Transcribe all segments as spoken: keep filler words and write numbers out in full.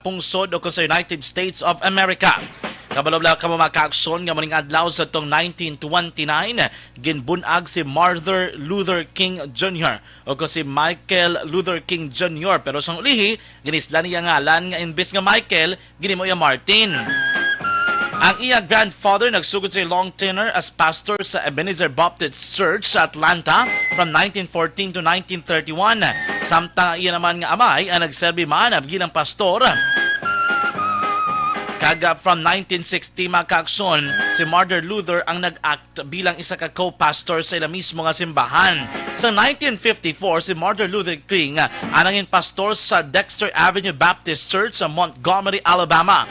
pungsod o kon sa United States of America. Kabalo bala kamo, mga kaakson, nga muning adlaw sa tong nineteen twenty-nine, ginbun-ag si Martin Luther King Junior o kon si Michael Luther King Junior, pero sang ulihi, ginisla niya ngalan nga imbis nga Michael, ginimo iya Martin. Ang iya grandfather nagsugod sa long tenure as pastor sa Ebenezer Baptist Church sa Atlanta from nineteen fourteen to nineteen thirty-one, samtang iya naman nga amay ang nagserbi man bilang pastor. Kag, ah, from nineteen sixty, mga kaakson, si Martin Luther ang nag-act bilang isa ka co-pastor sa ila mismo nga simbahan. Sa nineteen fifty-four, si Martin Luther King, ah, ang nangin pastor sa Dexter Avenue Baptist Church sa Montgomery, Alabama.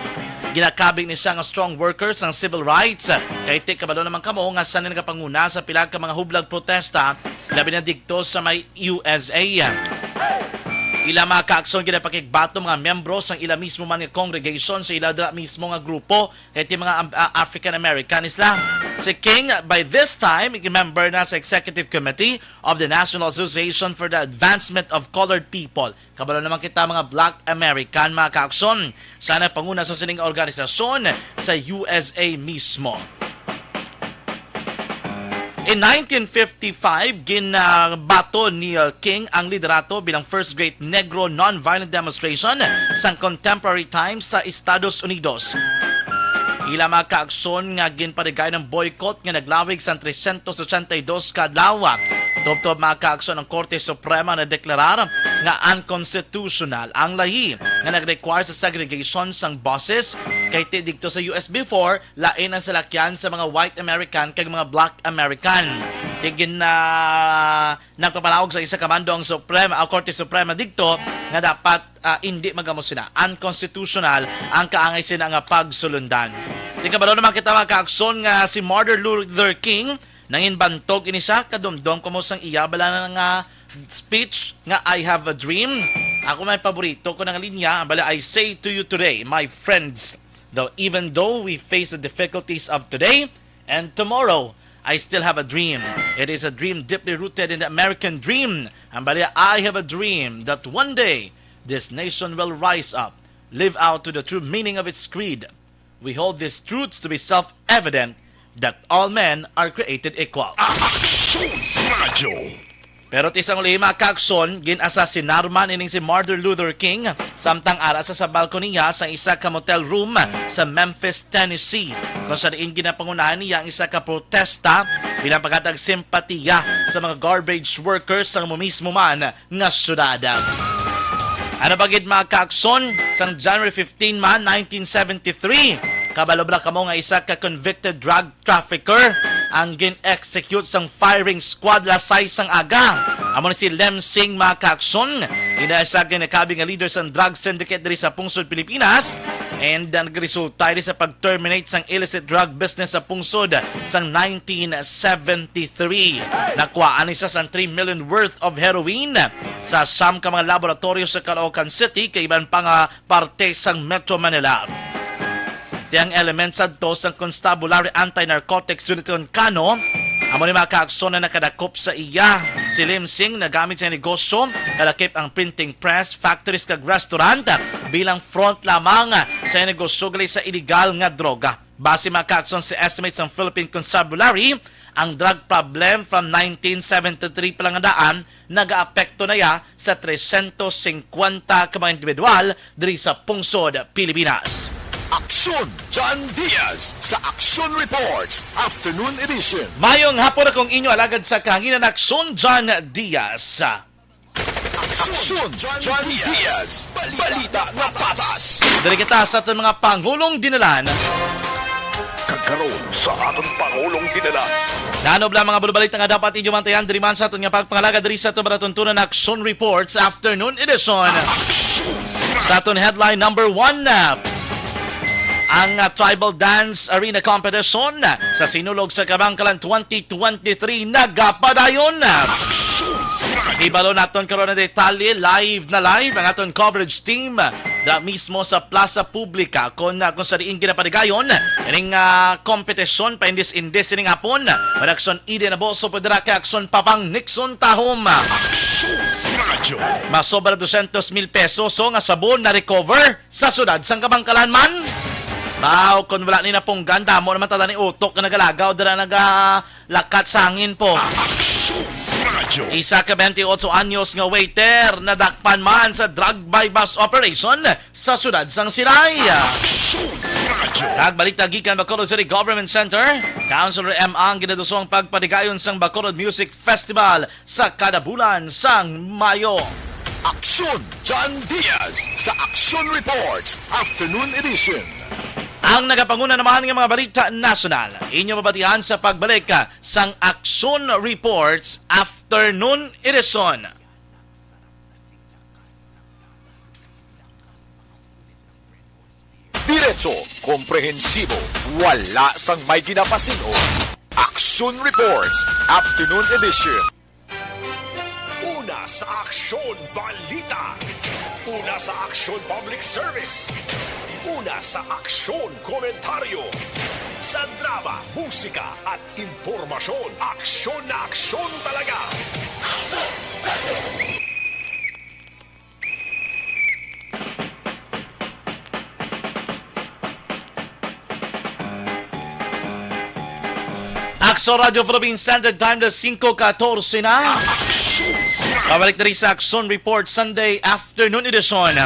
Ginakabig ni siya nga strong worker sang civil rights, ah, kay ti kabalo naman kamo nga siya na nagapanguna sa pila ka mga hublag protesta, labi na didto sa may U S A. Ila, mga kaakson, ginapakigbato mga miyembro sang ila mismo man nga congregation sa ila dira mismo nga grupo, kay ti mga, um, uh, African American sila. Si King, by this time, member na sa Executive Committee of the National Association for the Advancement of Colored People. Kabalo naman kita, mga Black American, mga kaakson. Siya nagpanguna sa sining organisasyon sa U S A mismo. In nineteen fifty-five, ginabaton ni, uh, King ang liderato bilang first great Negro nonviolent demonstration sang contemporary times sa Estados Unidos. Ila, mga kaakson, nga ginpadigayon ang boycott nga naglawig sang trescientos ochenta y dos ka adlaw. Tubtob, mga kaakson, ang Korte Suprema na deklarar nga unconstitutional ang layi nga nag-require sa segregation sang buses, kay ti didto sa U S before, lain ang salakyan sa mga white American kag mga black American. Ti gin-, ah, nagpapanaog sa isa ka mando ang Suprema, ang Korte Suprema didto nga dapat, ah, indi magamo sina. Unconstitutional ang kaangay sina nga pagsulundan. Ti kabalo naman kita, mga kaakson, nga si Martin Luther King, nanginbantog ini siya, kadumdom kamo sang iya bala na nga speech nga "I have a dream"? Ako may paborito ko nga linya, bala, "I say to you today, my friends, though even though we face the difficulties of today and tomorrow, I still have a dream. It is a dream deeply rooted in the American dream." Ang bali, "I have a dream that one day this nation will rise up, live out to the true meaning of its creed. We hold these truths to be self-evident, that all men are created equal." Aksyon Radyo. Pero ti sang ulihi, mga kaakson, gin-asasinar man ining si Martin Luther King samtang ara sa, sa balkoniya sa isa ka motel room sa Memphis, Tennessee, kung sa diin ginapangunahan niya ang isa ka protesta bilang paghatag simpatiya sa mga garbage workers sa mismo man nga syudad. Ano pa gid, mga kaakson, sang January fifteen man, nineteen seventy-three, kabalo bala kamo nga isa ka convicted drug trafficker ang gin-execute sang firing squad alas sais sang aga. Amo ni si Lem Singh, mga kaakson, ina sa ginakabig nga leader sang drug syndicate diri sa pungsod Pilipinas, and, uh, nagresulta ini sa pag-terminate sang illicit drug business sa pungsod sang nineteen seventy-three. Nakuhaan ni siya sang three million worth of heroin sa sam ka mga laboratoryo sa Caloocan City kag iban pa nga parte sang Metro Manila. Ti ang element sadto sang Constabulary Anti-Narcotics Unit on Kano, amo ni, mga kaakson, nga nakadakop sa iya. Si Lem Singh nagamit sa negosyo, kalakip ang printing press, factories kag restaurant bilang front lamang sa negosyo gali sa iligal nga droga. Base, mga kaakson, sa estimate sang Philippine Constabulary, ang drug problem from nineteen seventy-three pa lang nga daan nagaapekto na ya sa trescientos cincuenta ka mga individual diri sa pungsod Pilipinas. Aksyon John Diaz sa Aksyon Reports Afternoon Edition. Mayong hapon, akong inyo alagad sa kahanginan, Aksyon John Diaz. Aksyon John Diaz. Balita nga patas. Diri kita sa aton mga pangulong dinalan. Kag karon sa aton pangulong dinalan. Nanob lang mga bulabalita nga dapat inyo mantayan diri man sa aton nga pagpangalaga diri sa aton palatuntunan Aksyon Reports Afternoon Edition. Sa aton headline number one, ang, ah, Tribal Dance Arena Competition sa Sinulog sa Kabankalan twenty twenty-three nagapadayon. Hibalo naton karon ang detalye, live na live ang aton coverage team da mismo sa Plaza Publica, kon, ah, kung sa diin ginapadigayon ining, ah, kompetisyon, paindis-indis ining hapon. May Aksyon Eden Aboso, pwede ra kay Aksyon Papang Nixon Tahom. Aksyon Radyo. Masobra dosyentos mil pesos so nga sabon na recover sa siyudad sang Kabankalan man. Baw, kung wala ni napunggan, damo naman tala ni utok nga nagalagaw, dala naga lakat sa hangin po. Aksyon Radyo. Isa ka twenty-eight anyos nga waiter nadakpan man sa drug buy-bust operation sa siyudad sang Silay. Aksyon Radyo. Kag balita gikan Bacolod City Government Center, Councilor M ang ginaduso ang pagpadigayon sang Bacolod Music Festival sa kada bulan sang Mayo. Aksyon John Diaz sa Aksyon Reports Afternoon Edition. Ang nagapanguna naman nga mga balita nasyonal, inyo mabatihan sa pagbalik, ah, sang Aksyon Reports Afternoon Edition. Diretso, komprehensibo, wala sang may ginapasin-o. Aksyon Reports Afternoon Edition. Una sa aksyon, balita. Una sa aksyon, public service. Una sa aksyon, komentaryo. Sa drama, musika, at impormasyon, aksyon na aksyon talaga. Aksyon Radyo Philippine Standard Time, alas singko katorse na. Pabalik diri sa Aksyon Report Sunday Afternoon Edition.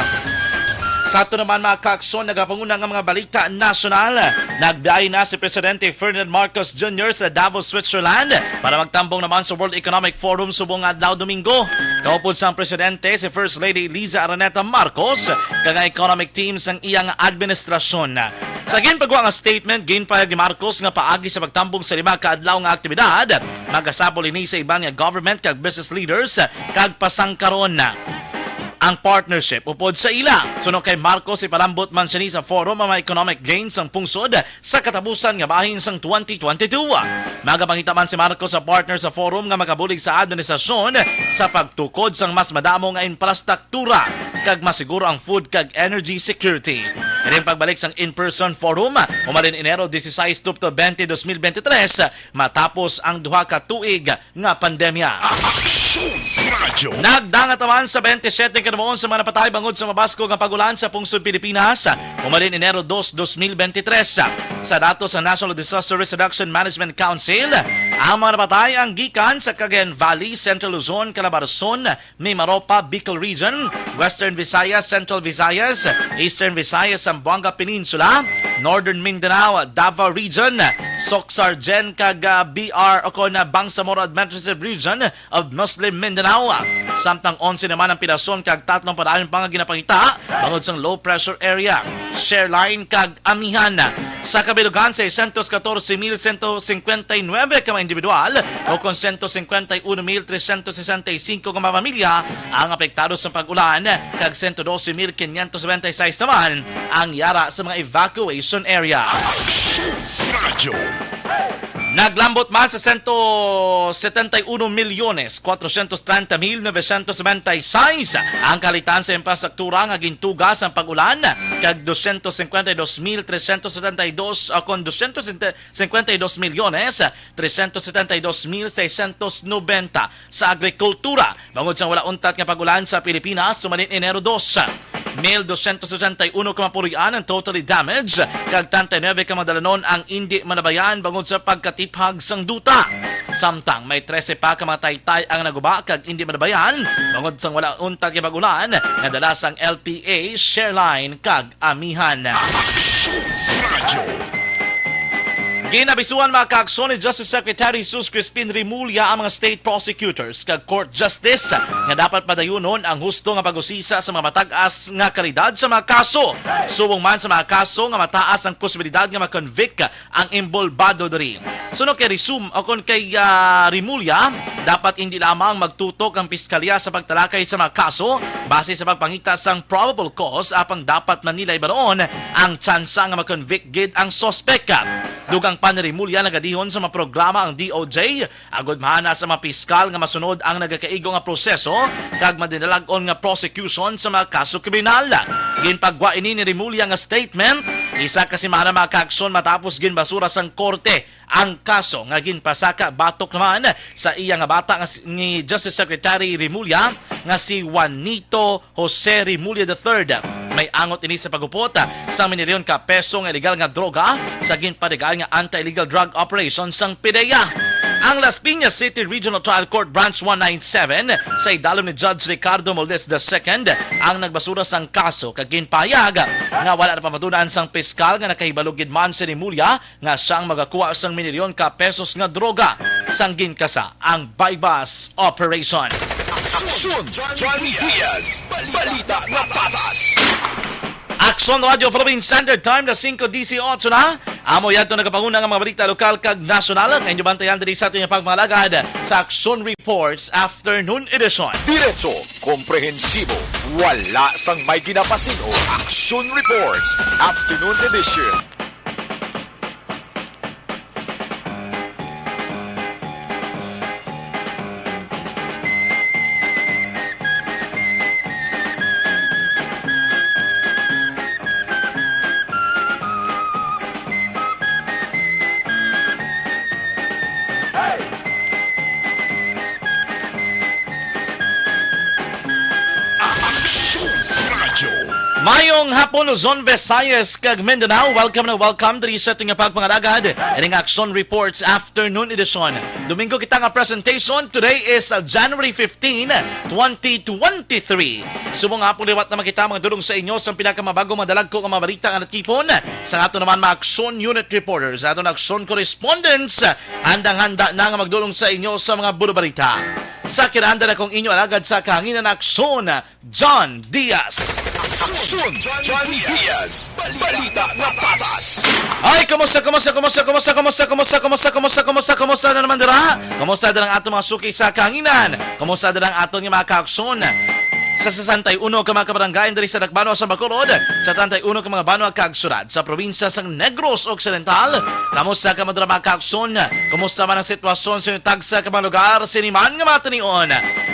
Sa ato naman, mga kaaksyon, nagapanguna nga mga balita nasyonal. Nagbiyahe na si Presidente Ferdinand Marcos Junior sa Davos, Switzerland, para magtambong naman sa World Economic Forum subong nga adlaw Domingo. Kaupod sang Presidente si First Lady Liza Araneta Marcos, kag ang economic team sang iyang administrasyon. Sa ginpagwa nga statement, ginpahayag ni Marcos nga paagi sa pagtambong sa lima ka adlaw nga aktibidad, magasapol ini sa iban nga government kag business leaders, kag pasangkaron ang partnership upod sa ila. Suno kay Marcos, ipalambot man sini sa forum ang mga economic gains sang pungsod sa katapusan nga bahin sang twenty twenty-two. Magapangita man si Marcos sa partner sa forum nga makabulig sa administrasyon sa pagtukod sang mas madamo nga infrastruktura kag masiguro ang food kag energy security. Ining pagbalik sang in-person forum, umalin Enero dieciséis tubtob twenty, dos mil bente tres, matapos ang duha ka tuig nga pandemya. Aksyon Radyo. Nagdangat naman sa twenty-seven ka namuon sa mga napatay bangod sa mabaskog nga pag-ulan sa pungsod Pilipinas, umalin Enero dos, dos mil bente tres. Sa datos sa National Disaster Risk Reduction Management Council, ang mga napatay ang gikan sa Cagayan Valley, Central Luzon, Calabarzon, Mimaropa, Bicol Region, Western Visayas, Central Visayas, Eastern Visayas, Zamboanga Peninsula, Northern Mindanao, Davao Region, Soccsksargen kag, ah, B R o kon, ah, Bangsamoro Administrative Region of Muslim Mindanao. Samtang onse naman ang pilason kag tatlong padayon pa nga ginapangita bangod sang low pressure area, Shareline kag Amihan. Sa kabilugan, seiscientos catorce mil ciento cincuenta y nueve ka mga individual o kon ciento cincuenta y uno mil trescientos sesenta y cinco ka mga pamilya ang apektado sa pag-ulan, kag ciento doce mil quinientos noventa y seis naman ang yara sa mga evacuation area. Radyo. Naglambot man sa ciento setenta y uno milyones cuatrocientos treinta mil novecientos noventa y seis ang kalitan sa infrastruktura nga gintuga sang pag-ulan, kag doscientos cincuenta y dos mil trescientos setenta y dos, o kon doscientos cincuenta y dos milyones trescientos setenta y dos mil seiscientos noventa sa agrikultura, bangod sang wala untat nga pag-ulan sa Pilipinas sumalin Enero dos. Mil doscientos ochenta y uno ka mga puloy-an ang totally damaged, kag treinta y nueve ka mga dalanon ang indi malabayan bangod sa pagkatiphag sang duta. Samtang may trese pa ka mga taytay ang naguba kag indi malabayan bangod sang wala untat nga pag-ulan nga dala sang L P A, Shareline, kag Amihan. Aksyon Radyo. Ginabisuhan, mga kaaksyon, ni Justice Secretary Jesus Crispin Remulla ang mga state prosecutors kag court justice nga dapat padayunon ang husto nga pag-usisa sa mga matag-as nga kalidad sa mga kaso, subong man sa mga kaso nga mataas ang posibilidad nga ma-convict ang inbolbado diri. Suno kay Risum, o kon kay, ah, Remulla, dapat indi lamang magtutok ang piskalya sa pagtalakay sa mga kaso base sa pagpangita sang probable cause, apang dapat man nila ibaluon ang tsansa nga ma-convict gid ang suspek. Dugang pa ni Remulla nagadihon sa mga programa ang D O J, agud mahanas sa mga piskal nga masunod ang nagakaigo nga proseso kag madinalag-on nga prosecution sa mga kaso kriminal. Ginpagwa ini ni Remulla nga statement isa ka semana, mga kaakson, matapos ginbasura sang korte ang kaso nga ginpasaka batok naman sa iya nga bata nga si, ni Justice Secretary Remulla nga si Juanito Jose Remulla the third. May angot ini sa pagupot sa milyon ka peso nga illegal nga droga sa ginpadagaan nga anti-illegal drug operation sang PDEA. Ang Las Piñas City Regional Trial Court Branch one nine seven sa idalom ni Judge Ricardo Moldes the second ang nagbasura sang kaso kag ginpahayag nga wala na pamatunan sang piskal nga nakahibalo gid man si Remulla nga siya ang magakuha sang milyon ka pesos nga droga sang ginkasa ang buy-bust operation. Aksyon, Johnny Diaz. Balita nga patas. Aksyon Radio Philippine Standard Time na singko dieciocho na. Amo yadto nagapanguna nga mga balita lokal kag nasyonal nga inyo bantayan diri sa aton nga pagpangalagad sa Aksyon Reports Afternoon Edition. Diretso, komprehensibo, wala sang may ginapasin-o. Aksyon Reports Afternoon Edition. Aksyon Radyo. Mayong hapon, Luzon, Visayas, kag Mindanao. Welcome na welcome diri sa aton nga pagpangalagad ining Aksyon Reports Afternoon Edition. Domingo kita nga presentation. Today is, uh, January fifteen, twenty twenty-three. Subong nga hapon liwat naman kita, mga dulong, sa inyo sa pinakamabago, madalagko nga mga balita nga natipon sa ato naman mga Aksyon Unit Reporters, ato na Aksyon Correspondents, handang-handa na nga magdulong sa inyo sa mga bulo balita. Sa kinahanglan, akong inyo alagad sa kahanginan, Aksyon John Diaz. Aksyon Johnny Diaz. Balita nga patas. Ay, kumusta, kumusta, kumusta, kumusta, kumusta, kumusta, kumusta, kumusta, kumusta, kumusta na naman dira? Kumusta dira ang atong mga suki sa kahanginan? Kumusta dira ang aton nga mga kaaksyon sa sesenta y uno ka mga kabarangay diri sa Dakbanwa sa Bacolod, sa treinta y uno ka mga banwa kag syudad sa probinsya sang Negros Occidental? Kamusta ka man dira mga kaaksyon? Kumusta man ang sitwasyon sa inyong tagsa ka mga lugar sini man nga mga tinion?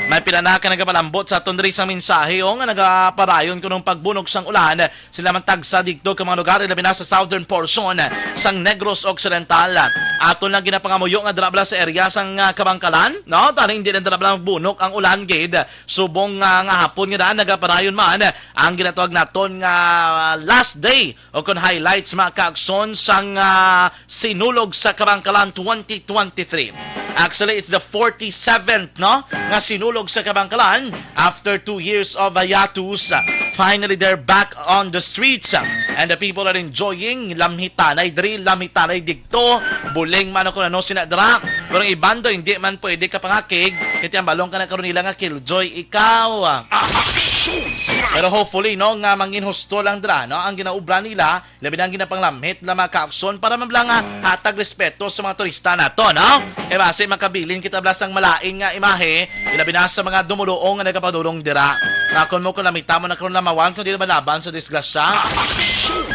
May pila na ka nagapalambot sa aton diri sang mensahe, o, nga nagapadayon kuno ang pagbunok sang ulan. Sila man tagsa didto ka mga lugar, labi na sa southern portion sang Negros Occidental. Aton lang ginapangamuyo nga dira bala sa area sang, ah, Kabankalan, no? Tani hindi lang dira bala magbunok ang ulan gid. Subong, ah, nga hapon nga daan nagapadayon man ang ginatawag naton nga, ah, last day o kon highlights, mga kaakson, sang, ah, Sinulog sa Kabankalan twenty twenty-three. Actually, it's the forty-seventh, no, nga Sinulog sa Kabankalan after two years of hiatus. Finally, they're back on the streets, and the people are enjoying. Lamhitanay diri, lamhitanay digto. Buling man ako na, no, sina dira. Pero ang iban daw, hindi man pwede ka pangakig. Kaya tiyambalong ka na karon nila nga killjoy ikaw. Action! Pero hopefully, no, nga mangin husto lang dira, no, ang ginaubra nila, labi na ang ginapanglamhit nila, mga kaakson, para man lang, ah, hatag respeto sa mga turista nato, no? Kay basi makabilin kita bala sang malain nga imahe, ilabi na sa mga dumuluong nga nagapadulong dira. Nakon mo kung lamita mo na karon lamawan kung di na malaban sa disgrasya. Action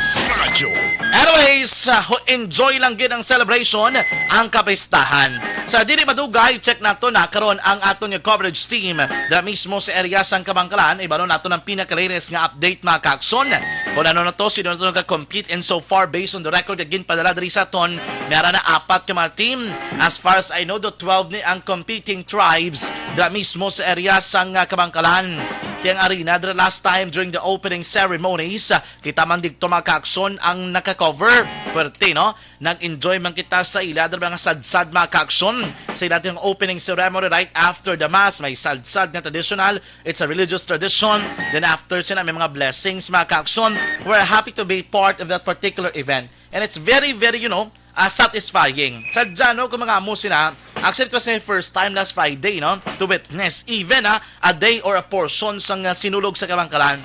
Radio. Anyways, ah, ho-, enjoy lang gid ang celebration, ang kapistahan. Sa dili madugay, check nato na karon ang aton nga coverage team dira mismo sa area sang Kabankalan. Ibalo nato ang pinaka-latest nga update, mga kaakson. Kung ano na to, sino na to nag-compete in so far based on the record nga ginpadala diri sa aton, may ara na apat ka mga team. As far as I know, do twelve ni ang competing tribes dira mismo sa area sang, ah, Kabankalan. Ti ang arena dira last time during the opening ceremonies, ah, kita man didto, mga kaakson, ang naka-cover. Pwerte, no? Nag-enjoy man kita sa ila dira nga sadsad, mga kaakson. Sa ila ting opening ceremony right after the mass, may sadsad nga traditional. It's a religious tradition. Then after sina, may mga blessings, mga kaakson. We're happy to be part of that particular event. And it's very, very, you know, ah, satisfying. Sadya, no, kung mga amo sina, actually, it was my first time last Friday, no, to witness even, ah, a day or a portion sang, ah, Sinulog sa Kabankalan.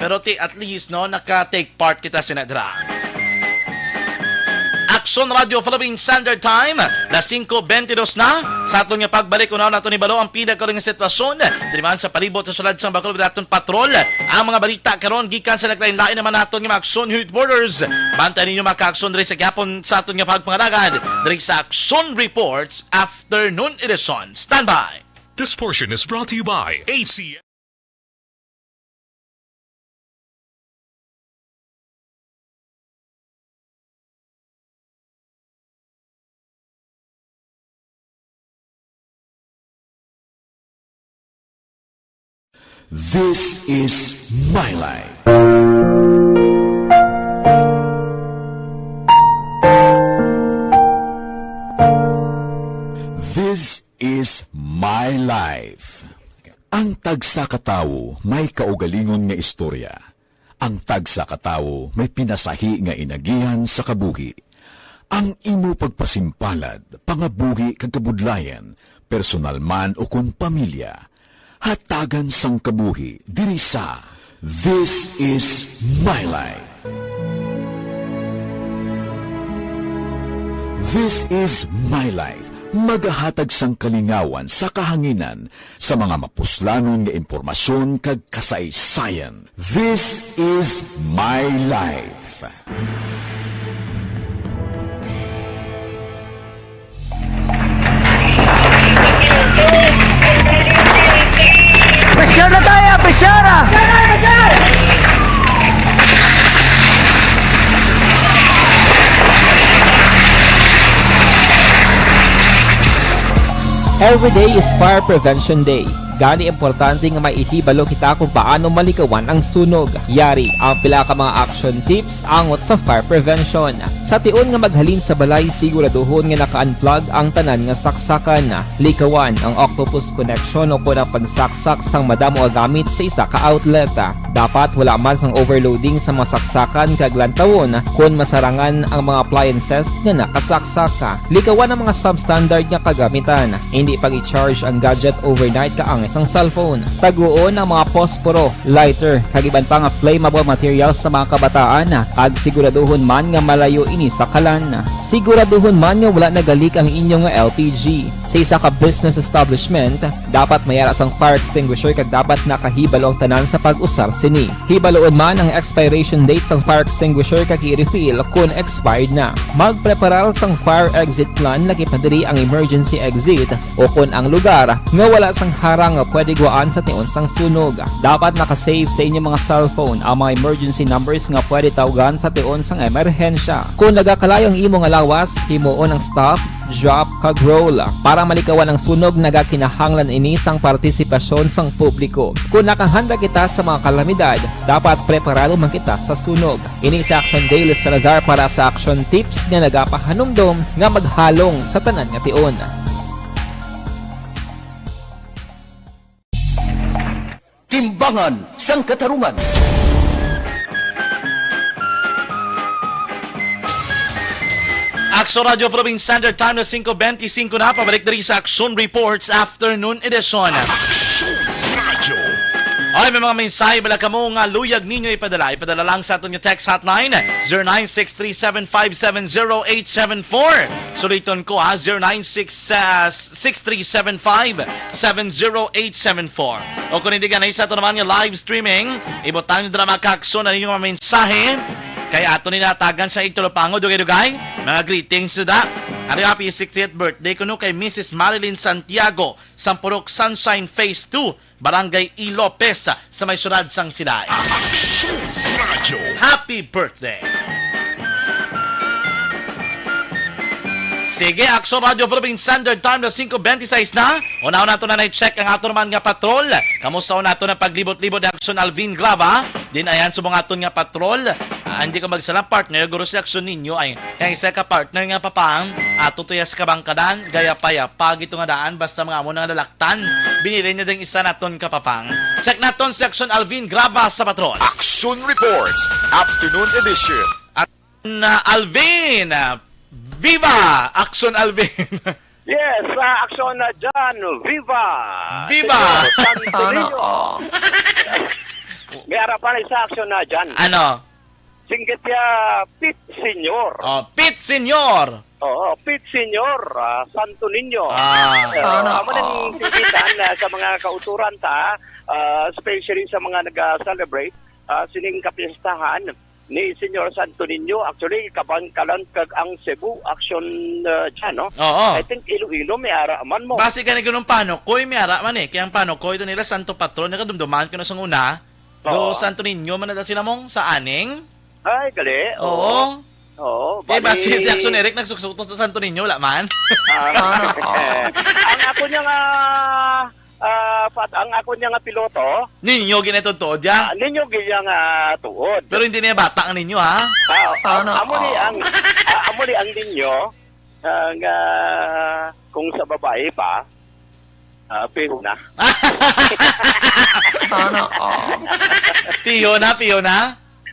Pero ti, at least, no, naka-take part kita sina dira. Radyo Philippine Standard Time, las singko bentidós na. Sa aton nga pagbalik, unaw naton ibalo ang pinakahuling nga sitwasyon diri man sa palibot sa syudad sang Bacolod, aton patrol. Ang mga balita karon gikan sa naglain-lain naman naton nga mga aksyon, reporters. Bantay ninyo mga kaaksyon diri sa gihapon sa aton nga pagpangalagad diri sa Aksyon Reports Afternoon Edition. Standby! This portion is brought to you by A C. This is my life. This is my life. Ang tagsa ka tawo may kaugalingon nga istorya. Ang tagsa ka tawo may pinasahi nga inagihan sa kabuhi. Ang imo pagpasimpalad, pangabuhi kag kabudlayan, personal man ukon pamilya, hatagan sang kabuhi diri sa This is My Life. This is My Life, magahatag sang kalingawan sa kahanginan sa mga mapuslanon nga impormasyon kag kasaysayan. This is My Life. Pressure na tayo, pressure na! Every day is Fire Prevention Day. Gani, importante nga may ihibalo kita kung paano malikawan ang sunog. Yari ang pila ka mga action tips angot sa fire prevention. Sa tion nga maghalin sa balay, siguraduhon nga naka-unplug ang tanan nga saksakan. Likawan ang octopus connection o kon ang pagsaksak sang madamo nga gamit sa isa ka outlet. Dapat wala man sang overloading sa mga saksakan kag lantawon kon masarangan ang mga appliances nga nakasaksak. Likawan ang mga substandard nga kagamitan. Indi pag-i-charge ang gadget overnight kaangay sang cellphone. Taguon ang mga posporo, lighter, kag iban pa nga flammable materials sa mga kabataan, kag siguraduhon man nga malayo ini sa kalan. Siguraduhon man nga wala nagalik ang inyo nga L P G. Sa isa ka business establishment, dapat may ara sang fire extinguisher kag dapat nakahibalo ang tanan sa pag-usar sini. Hibaluon man ang expiration date sang fire extinguisher kag i-refill kon expired na. Magpreparar sang fire exit plan, lakip na diri ang emergency exit o kon ang lugar nga wala sang harang nga pwede gwaan sa tion sang sunog. Dapat naka-save sa inyo mga cellphone ang mga emergency numbers nga pwede tawgan sa tion sang emerhensya. Kon nagakalayo ang imo nga lawas, himuon ang stop, drop, kag roll. Para malikawan ang sunog, nagakinahanglan ini sang partisipasyon sang publiko. Kon nakahanda kita sa mga kalamidad, dapat preparado man kita sa sunog. Ini si Action Dale Salazar para sa Action Tips nga nagapahanumdom nga maghalong sa tanan nga tion. Timbangan sang Katarungan. Aksyon Radio Philippine Standard Time na singko benti singko na. Pabalik diri sa Aksyon Reports Afternoon Edition. Aksyon Radio. Ay, may mga mensahe bala kamo nga luyag ninyo ipadala. Ipadala lang sa aton nga text hotline, zero nine six three seven five seven zero eight seven four. Suliton ko, ha, zero nine six, ah, six three seven five seven zero eight seven four. O kung hindi, ganay sa ato naman nga live streaming, ibutang nyo dira mga kaaksyon ang inyong mga mensahe. Kay ato ni natagan sa igtulopangod, dugay-dugay, mga greetings to da. Ari, happy sixtieth birthday kuno kay Missus Marilyn Santiago, Sampurok Sunshine Phase two, Barangay E. Lopez, sa may siyudad sang Silay. Aksyon Radio. Happy birthday! Sige, Aksyon Radio Philippine Standard Time na singko benti sais na. Una-una nato na i-check ang ato naman nga patrol. Kamusta nato na paglibot-libot ni Aksyon Alvin Grava? Din ayan subong aton nga patrol. Ah, hindi ko magsalang partner, guro si Aksyon ninyo ay kay isa ka partner nga papang ato to ya sa kabangkadan, gaya pa ya pag ito nga daan, basta mga amo nga lalak tan, binili niya ding isa naton kapapang. Check naton si Aksyon Alvin Grava sa patrol. Action Reports, Afternoon Edition. Aksyon, ah, Alvin! Ah, viva! Aksyon Alvin! Yes, ah, Aksyon, ah, John, viva! Viva! Señor Santolino. Sana all. May arapan isa, Aksyon, ah, John. Ano? Singgit ya Pete Senior. Oh, Pete Senior. Oo, Pete Senior, ah, Santo Niño. Ah. Pero Sana amo nang all. Singgitan, ah, sa mga kauturan ta, ah, especially sa mga naga-celebrate, ah, sining kapistahan ni Señor Santo Niño. Actually, kabangkalan kag ang Cebu Action, ah, dyan, no? Oo. I think Iloilo may ara man mo. Basi gani ganun panokoy, may ara man eh. Kaya ang panokoy ito nila, santo patron, nakadumduman ko na sa una. Do Oo. Santo Niño man na sila mong sa aning? Ay, gali. Oo. Oo. Oo, Kay bali basi si Action Eric nagsuksok to sa Santo Niño, wala man? Ah, Sana all. Ang ako niya nga, ah, pat, ang ako niya nga piloto, Ninyo ginatudtuod ya? Ah, ninyo gid niya nga tuod. Pero hindi niya bata ang ninyo, ha? Ah, Sana am-, amo ni all. Ang, ah, amo ni ang ninyo, ah, nga kung sa babae pa, ah, piho na. Sana all. Piho na, piho na?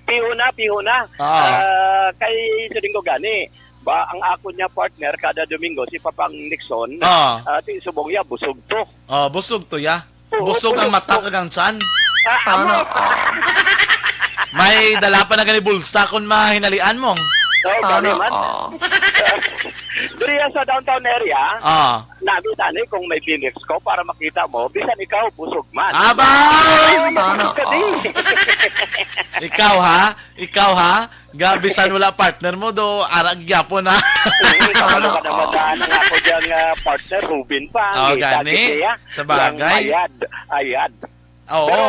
Piho na, piho na. Oo. Ah, kay sa linggo gani, ba, ang ako niya partner kada Domingo, si Papang Nixon, Oo. Ah, ti subong ya, busog to. Oh, busog to ya. Oo, Busog ang busog mata to. Kag ang tiyan. Ah, Sana amo. All. May dala pa na gani bulsa kung mahinalian mo. Oo, Sana gani man. All. Diri sa downtown area, Ah. Nami tani kung may Phoenix ko para makita mo, bisan ikaw busog man. Aba! Sana Kadi. All. Ikaw ha? Ikaw ha? Ga, bisan wala partner mo, do ara gyapon ha. Hindi, Sana kabalo ka naman all. Na ang ako diyang, ah, partner, Ruben pa. Oh, Ang gani. Kita, kita, Sa bagay. Ayad, ayad. Oo. Pero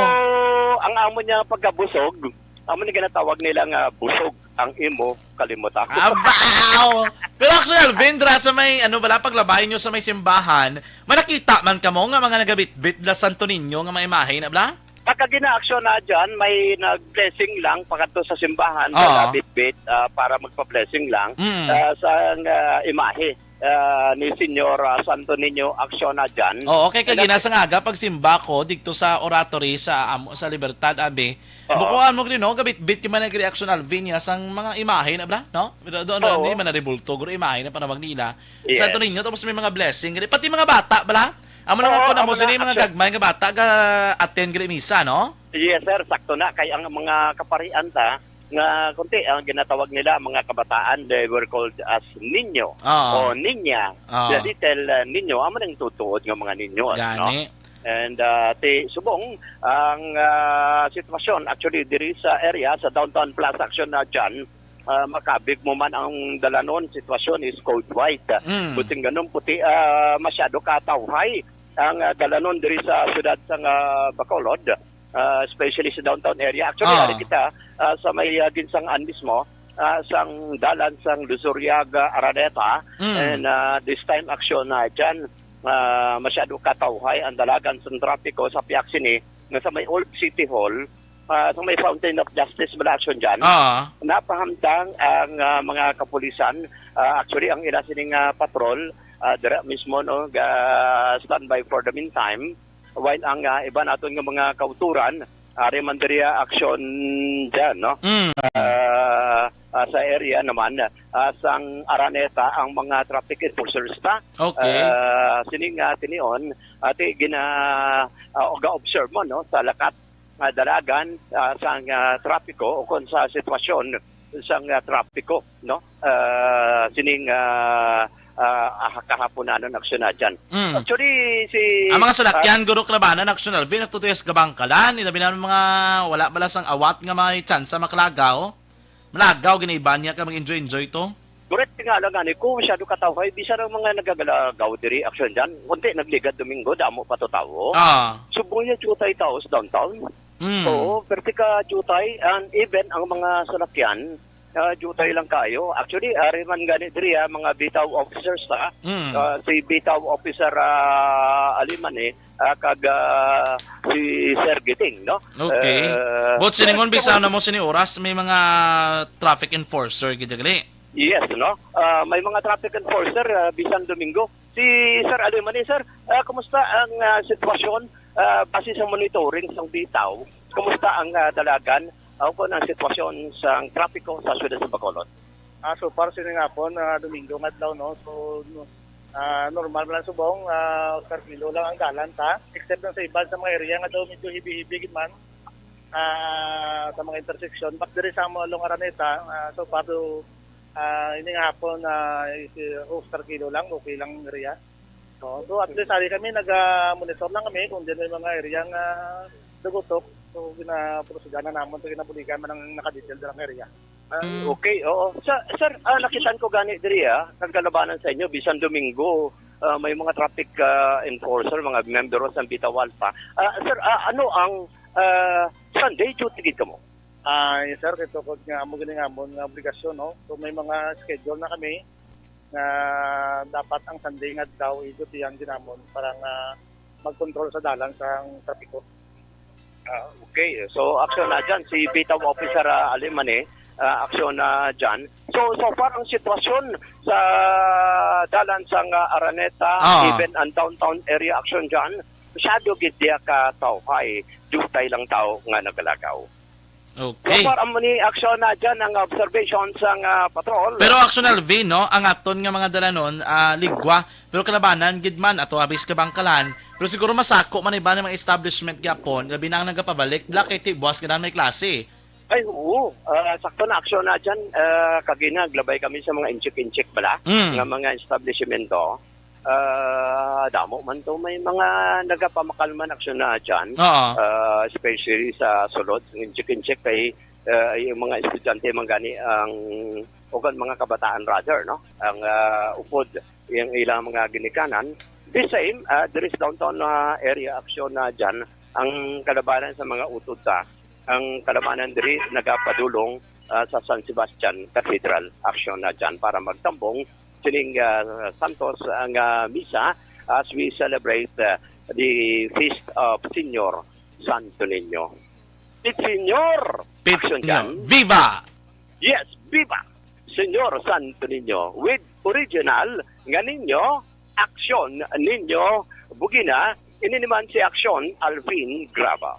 ang amo niya pagkabusog, amo ni ginatawag nila nga busog ang imo kalimutan. Abaw! Pero actually, Alvin, dira sa may, ano, bala, paglabay nyo sa may simbahan, manakita man kamo nga mga nagabitbit la Santo Niño nga may imahe na bala? Pagka ginaaksyon na dyan, may nag-blessing lang pakadto sa simbahan, Oo. Nagabitbit, ah, para magpa-blessing lang, Mm. Ah, sa, ah, imahe, ah, ni Señor, ah, Santo Niño Acciona dyan. Oo, kay And kagina sa nga aga, pagsimba ko dito sa oratory sa, amo, sa Libertad, abi, Oo. Bukuan mo gani, no? Gabitbit ka man ang reaction, Alvin, ya, sang mga imahe na bala, no? Pero doon, Oo. Hindi man na rebulto, guro imahe na panawag nila. Yes. Santo Niño, tapos may mga blessing. Gani. Pati mga bata, bala? Amo na Oo, nga, kung amo amo sila na, yung mga actually. Gagmay nga bata, ga-attend gani misa, no? Yes, sir. Sakto na. Kay ang mga kaparian ta, nga, kunti, ang ginatawag nila, mga kabataan, they were called as niño Oo. O niña. Oo. The little, uh, niño. Amo nang tutuod nga mga niño, no? Gani. And, ah, ti subong ang, ah, sitwasyon actually diri sa area sa Downtown Plaza Action na dyan, ah, makabig mo man ang dalanon, sitwasyon is code white. Mm. Buting ganun, puti, ah, masyado katawhay ang, ah, dalanon diri sa siyudad sang, ah, Bacolod, ah, especially sa downtown area. Actually, Ah. Ari kita, ah, sa may, ah, ginsangan mismo, ah, sang dalan sang Luzuriaga, Araneta, Mm. and, ah, this time action na dyan, ah, masyado katawhay ang dalagan sang trapiko sa piyak sini nga sa may Old City Hall, ah, sa may Fountain of Justice bala action dyan. Ah. Napahamtang ang, ah, mga kapulisan. Ah, actually, ang ila sining, ah, patrol, ah, dira mismo, no, ga standby for the meantime. While ang, ah, iba naton nga mga kauturan, ari man diri, ah, action dyan, no? Mm. Ah, ah, sa area naman, ah, sang Araneta ang mga traffic enforcers ta. Okay. Ah, sining, ah, tinion, ati gina, ah, ga-observe mo, no, sa lakat nga dalagan, ah, sang, ah, trapiko o kung sa sitwasyon sang, ah, trapiko, no? Ah, sining, ah, ah, ah, kahaponanon aksyon na dyan. Mm. Actually, si, Ang mga salakyan, ah, guro, kalabanan, aksyon, Alvin, nagtutuyas gabangkalan, ilabi na mga wala bala sang awat nga may tsansa makalagaw. Malagaw, ginaiban niya ka mag-enjoy-enjoy to. Correct nga lang, ani ko, masyado katawhay, bisan ang mga nagagalagaw diri, aksyon dyan, kunti nagligad Domingo, damo pa to tawo. Ah. Subong niya, jutay tao sa downtown. Mm. Oo, perti ka jutay, and even ang mga salakyan, ah, jutay lang kayo. Actually, ari man gani diri, ah, mga bitaw officers, ha? Mm. Ah, si bitaw officer, ah, Aliman, eh, ah, kag, ah, si Sir Giting, no? Okay. Eh, But siningon, so, bisa na mo sini oras, may mga traffic enforcer, gid gali? Yes, no? Ah, may mga traffic enforcer, ah, bisan Domingo. Si Sir Alimani, sir, ah, kumusta ang, ah, sitwasyon, ah, base sa monitoring sang bitaw? Kumusta ang, ah, dalagan? O kung ang sitwasyon sang trapiko sa siyudad sa Bacolod? Ah, so far, sini nga po, na Domingo nga adlaw, no? So, no, ah, normal man lang subong, ah, karpilo lang ang dalan, ta? Except lang sa iban sa mga area nga daw medyo hibi-hibi gid man. ah, sa mga intersection. But diri sa amo along Araneta, ah, so far, do, ah, ini nga hapon, ah, is, uh, tranquilo lang, okay lang area. So, so at least, ari kami, naga-monitor lang kami kung diyan may mga area nga dugutok. So, gina-, prosedahan na namon sa ginabuligan man ang nakadetail lang area. Ah, Mm. okay, oo. Sa, sir, ah, nakitaan ko gani diri, ah, kagalabanan sa inyo, bisan Domingo, ah, may mga traffic, ah, enforcer, mga membro sa Bitaw Alpha. Ah, sir, ah, ano ang, ah, Sunday duty gid kamo? Ah, yes, sir, kay tukod nga amo gini nga amon nga obligasyon, no? So, may mga schedule na kami nga dapat ang Sunday nga daw i-duty ang ginamon para nga mag-control sa dalan sa trapiko. Ah, okay. So, aksyon na dyan. Si Bitaw Officer, ah, Alimani, ah, aksyon na dyan. So, so far ang sitwasyon sa dalan sa nga Araneta, Ah. even ang downtown area, aksyon dyan. Masyado gid diya ka tawhay. Dutay lang tao nga nagalagaw. So Okay. far, amo ni aksyon na dyan ang observation sa nga patrol. Pero aksyon, Alvin, no, ang aton nga mga dalanon, ah, ligwa, pero kalabanan gid man ato habis kabangkalan. Pero siguro masako man iba nga mga establishment gyapon, labi na ang nagapabalik, bala kay ti buwas gid may klase. Ay, oo. Ah, sakto na aksyon na dyan. Ah, kag naglabay kami sa mga inchik-inchik bala Mm. nga mga establishmento. Ah, damo man to. May mga nagapamakal man aksyon na dyan. Oo. Ah, especially sa sulod, inchik-inchik kay, ah, yung mga estudyante man gani ang, o kan mga kabataan rather, no? Ang, ah, upod, yung ilang mga ginikanan. The same, ah, there is downtown, ah, area aksyon na dyan. Ang kalabanan sa mga utod ta, ang kalabanan diri nagapadulong, ah, sa San Sebastian Cathedral, aksyon na dyan para magtambong sining, ah, santos, ah, nga misa as we celebrate, ah, the feast of Señor Santo Niño. Pit Señor! Pit Aksyon Señor. dyan. Viva! Yes, viva! Señor Santo Niño with original nga ninyo, aksyon ninyo, Bugina, ini naman si aksyon Alvin Graba.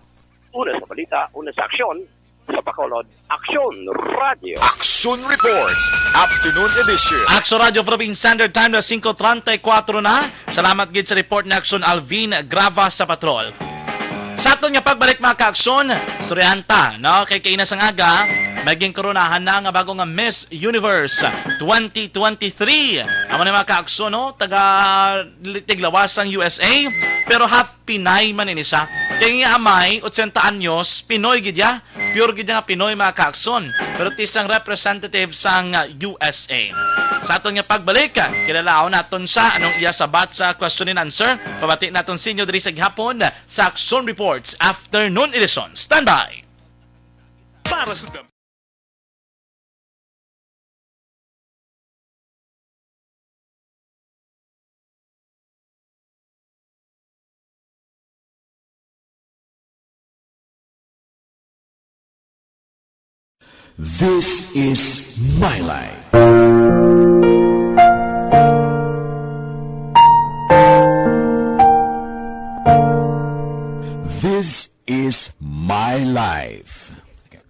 Una sa balita, una sa aksyon, sa Bacolod, Aksyon Radio. Action Reports, Afternoon Edition. Aksyon Radio Philippine Standard Time na singko treinta y cuatro na. Salamat gid sa report ni Aksyon Alvin Grava sa Patrol. Sa aton nga pagbalik, mga kaaksyon, suryanta, no? Kay kaina sa ngaga, may ginkoronahan na nga bago nga Miss Universe twenty twenty-three. Amo na, mga kaaksyon, no? Taga tiglawas sang U S A, pero half Pinay man ini siya. Kay nga amay, ochenta anyos, Pinoy gid ya. Pure gid nga Pinoy, mga kaaksyon. Pero ti siyang representative sang, ah, U S A. Sa aton nga pagbalik, kilalaon naton siya anong iya sabat sa question and answer. Pabati naton sa inyo diri sa gihapon sa Aksyon Reports Afternoon Edition. Standby! Para sa This is my life. This is my life.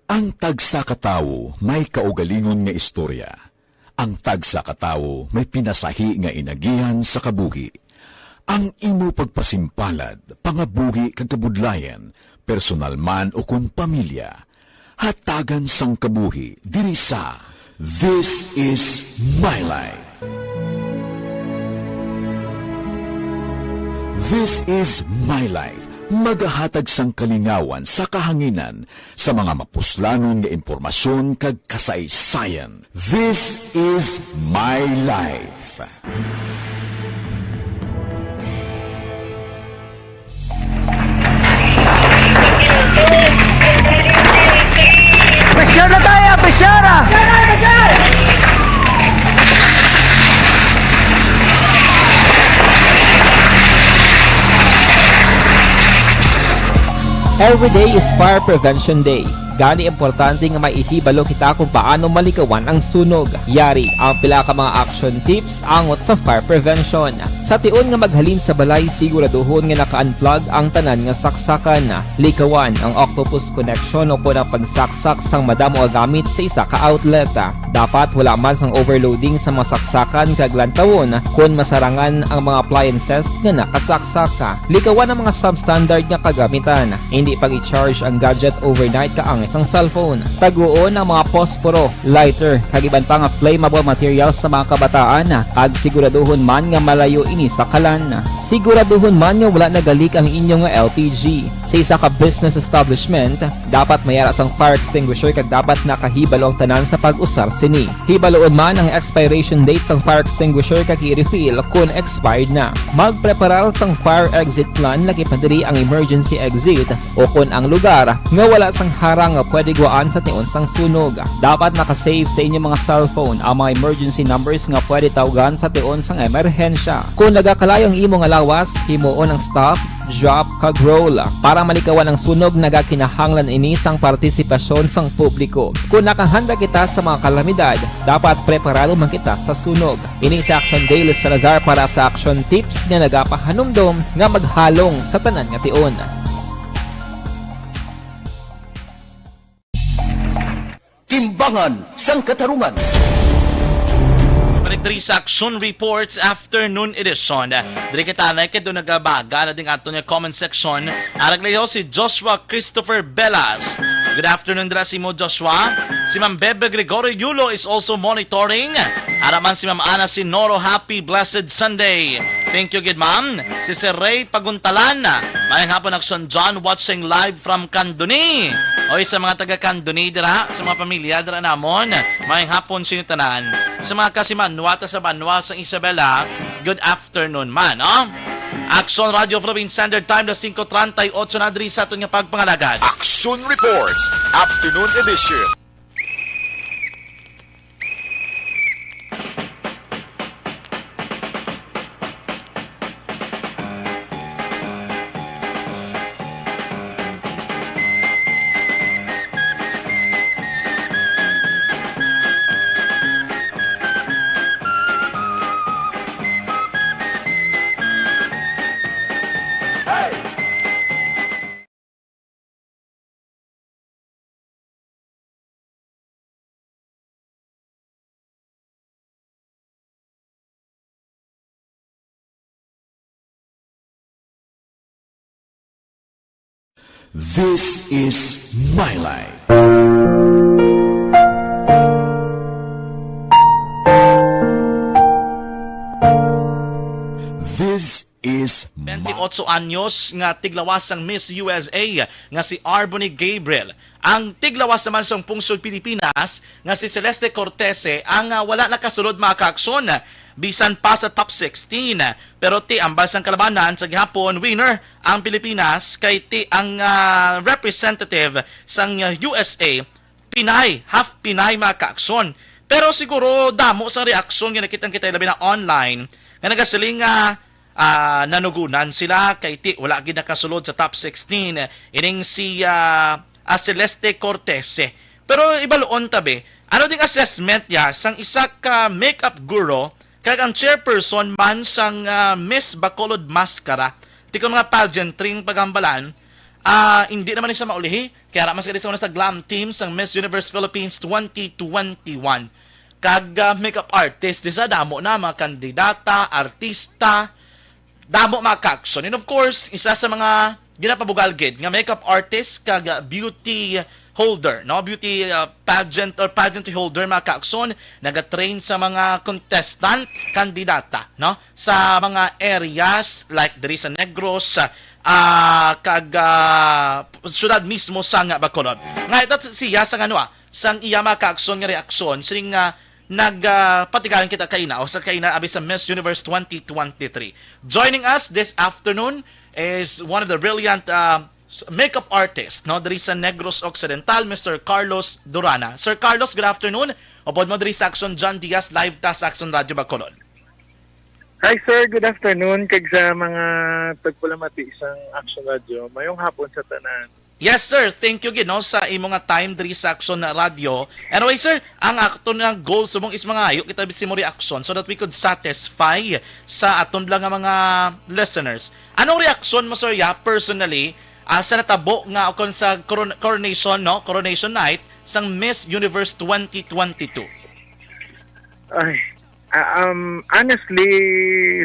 Ang tagsa ka tawo may kaugalingon nga istorya. Ang tagsa ka tawo may pinasahi nga inagihan sa kabuhi. Ang imo pagpasimpalad, pangabuhi kag kabudlayan, personal man o kon pamilya, hatagan sang kabuhi diri sa This is My Life. This is My Life, magahatag sang kalingawan sa kahanginan sa mga mapuslanon nga impormasyon kag kasaysayan. This is My Life. Pressure na tayo, pressure! Every day is Fire Prevention Day. Gani, importante nga maihibalo kita kung paano malikawan ang sunog. Yari ang pila ka mga action tips angot sa fire prevention. Sa tion nga maghalin sa balay, siguraduhon nga naka-unplug ang tanan nga saksakan. Likawan ang octopus connection o kon ang pagsaksak sang madamo nga gamit sa isa ka outlet. Dapat wala man sang overloading sa mga saksakan kag lantawon kon masarangan ang mga appliances nga nakasaksak. Likawan ang mga substandard nga kagamitan. Hindi pag-i-charge ang gadget overnight kaangay sang cellphone. Taguon ang mga posporo, lighter, kag iban pa nga flammable materials sa mga kabataan, kag siguraduhon man nga malayo ini sa kalan. Siguraduhon man nga wala nagalik ang inyo nga L P G. Sa isa ka business establishment, dapat may ara sang fire extinguisher kag dapat nakahibalo ang tanan sa pag-usar sini. Hibaluon man ang expiration date sang fire extinguisher kag i-refill kon expired na. Magpreparar sang fire exit plan, laki pa diri ang emergency exit o kon ang lugar nga wala sang harang nga pwede gwaan sa tion sang sunog. Dapat naka-save sa inyo mga cellphone ang mga emergency numbers nga pwede tawgan sa tion sang emerhensya. Kon nagakalayo ang imo nga lawas, himuon ang stop, drop, kag roll. Para malikawan ang sunog, nagakinahanglan ini sang partisipasyon sang publiko. Kon nakahanda kita sa mga kalamidad, dapat preparado man kita sa sunog. Ini si Action Dale Salazar para sa Action Tips nga nagapahanumdom nga maghalong sa tanan nga tion. Timbangan sang Katarungan. Balik diri sa Action Reports Afternoon Edition. Diri kita na kay do nagabaga na ding ato nga comment section. Arag liho si Joshua Christopher Velas. Good afternoon dira si mo, Joshua. Si Ma'am Bebe Gregorio Yulo is also monitoring. Ara man si Ma'am Ana Sinoro, happy blessed Sunday. Thank you gid, ma'am. Si Sir Ray Paguntalan, mayang hapon, Action John, watching live from Candoni. Oy, sa mga taga Candoni dira, sa mga pamilya dira namon, mayang hapon sa inyo tanan. Sa mga kasimanwa ta sa banwa sa Isabela, good afternoon man, no? Action Radio Philippine Standard Time, alas singko treinta y ocho na diri sa aton nga pagpangalagad. Action Reports, Afternoon Edition. This is my life. This is my Twenty-ocho anyos nga tiglawas sang Miss U S A nga si Arbony Gabriel. Ang tiglawas naman sang pungsod Pilipinas nga si Celeste Cortese ang, ah, wala nakasulod, mga kaakson, bisan pa sa top sixteen. Pero ti ambal sang kalabanan sa gihapon, winner ang Pilipinas kay ti ang, ah, representative sang, ah, U S A, Pinay, half Pinay, mga kaakson. Pero siguro damo sa reaksyon nga nakita kita labi na online nga nagasiling nga, ah, nanugunan sila kay ti wala gid nakasulod sa top sixteen, eh, ining si, ah, ah, Celeste Cortese. Pero ibaluon ta, be, ano ding assessment niya sang isa ka makeup guru kag ang chairperson man sang, ah, Miss Bacolod Mascara? Ti kon mga pageantry ang paghambalan, ah, hindi naman ni siya maulihi. Kaya ra man sila sa una sa glam team sang Miss Universe Philippines twenty twenty-one. Kag, ah, makeup artist, di sa damo na mga kandidata, artista, damo, mga kaakson. And of course, isa sa mga ginapabugal gid nga makeup artist kag, ah, beauty holder, no? Beauty, ah, pageant or pageantry holder, mga kaakson, nagatrain sa mga contestant, kandidata, no? Sa mga areas like diri sa Negros, ah, kag, ah, syudad mismo sa nga Bacolod. Nga ito siya sa, ano, ah, sang iya, mga kaakson, nga reaksyon sining, ah, nag, ah, patigalan kita kaina o sa kaina abi sa Miss Universe twenty twenty-three. Joining us this afternoon is one of the brilliant, ah, s-, makeup artist, no, diri sa Negros Occidental, Mister Carlos Durana. Sir Carlos, good afternoon. Upod mo diri sa Action, John Diaz, live ta sa Action Radio Bacolod. Hi, sir. Good afternoon. Kag sa mga tagpalamati sang Action Radio, mayong hapon sa tanan. Yes, sir. Thank you gid, no, sa imo nga time diri sa Aksyon na Radyo. Anyway, sir, ang ato nga goal subong is mangayo kita sa imo reaction so that we could satisfy sa aton lang nga mga listeners. Anong reaction mo, sir, ya, personally, ah, sa natabo nga o kon sa coron- coronation, no, coronation night sang Miss Universe twenty twenty-two? Ay, ah, um, honestly,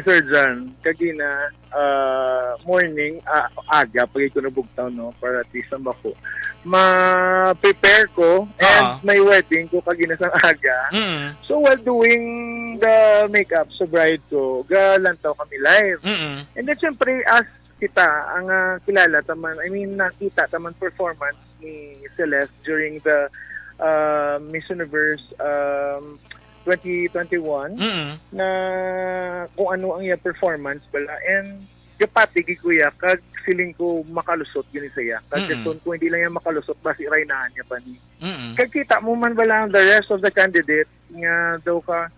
Sir John, kagina, ah, morning, ah, aga pa gyud ko nabugtaw, no, para at least ang bako ma-prepare ko, and Ah. may wedding ko kagina sang aga. Mm. So while doing the makeup sa bride ko, galantaw kami live. Mm. And then, syempre, as kita, ang ah, kilala taman, I mean, nakita taman performance ni Celeste during the uh, Miss Universe um, twenty twenty-one, Mm. na kung ano ang iya performance bala, and gapati gid ko iya, kag feeling ko makalusot gini sa iya, kag Mm. kung hindi lang iya makalusot, basi raynahan niya pa ni. Mm. Kag kita mo man bala ang the rest of the candidate nga daw ka,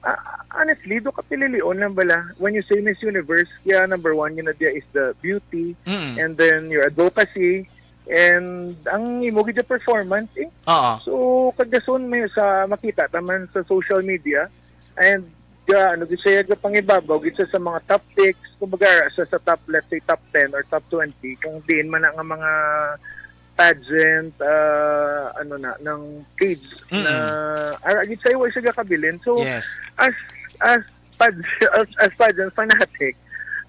ah, honestly, daw ka pililion lang bala. When you say Miss Universe, yeah, number one yun na dia is the beauty, Mm. and then your advocacy, and ang imo gid performance, eh. Oo. So, kagason may sa makita taman sa social media, and ga, ano gid siya, ga pangibabaw gid siya sa mga top picks, kumbaga sa, sa top, let's say, top ten or top twenty, kung diin man na nga mga pageant, ah, ano na, ng page Mm-mm. na, ah, gid siya, wa siya gakabilin. So, Yes. as, as, pag, as, as pageant fanatic,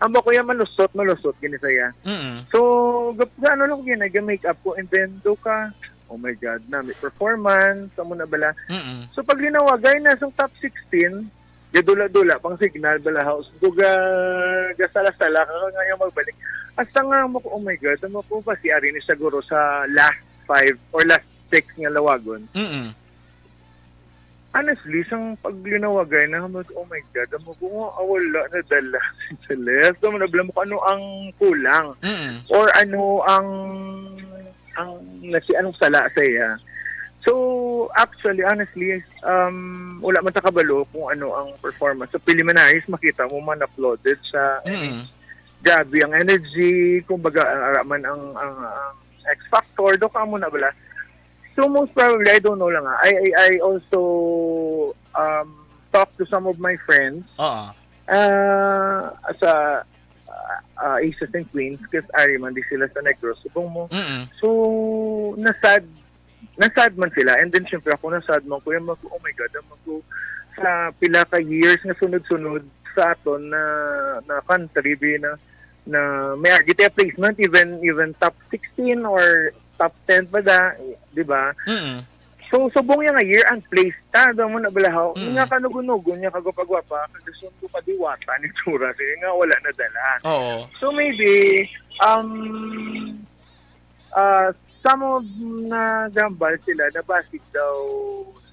ang ba kuya malusot, malusot gini saya. Mm. So, gap, ano lang ko gina, make up ko, and then do ka, oh my God, na may performance, amo na bala. Mm. So, pag linawagay na sa top sixteen, gadula-dula pang signal bala, house, duga, gasala-sala ka nga yung magbalik. Hasta nga mo ko, oh my God, amo ko ba si Ari ni siguro sa last five or last six nga lawagon. Mm. Honestly, sang paglinawagay na, mag, oh my God, amo ko nga, ah, wala na dala si Celeste. Amo na bala mo kung ano ang kulang Mm. or ano ang ang nasi anong sala sa iya. So, actually, honestly, um, wala man ta kabalo kung ano ang performance. So, preliminaries, makita mo man uploaded sa Mm. grabe ang energy, kumbaga, ara man ang, ang, ang X Factor, do ka mo na bala. So, most probably, I don't know lang, ah. I, I, I also um, talked to some of my friends Oo. ah, sa ah, ah, Aces and Queens, kasi ari man di sila sa Negros. Subong mo. Mm. So, nasad, nasad man sila. And then, syempre, ako nasad man, kuya, mag, oh my God, ang mag, sa pila ka years nga sunod-sunod sa aton na, na country, bi, na, na may agi tayo placement, even, even top sixteen or top ten pa da, di ba? Mm. So, subong yang nga year, ang place ta, daw mo na balahaw. Mm. Nga kanugunugon niya, kagwapa-gwapa, kagasundo ka diwata ni Tsura, kaya nga wala na dala. Oo. So, maybe, um, uh, some of na gambal sila, nabasig daw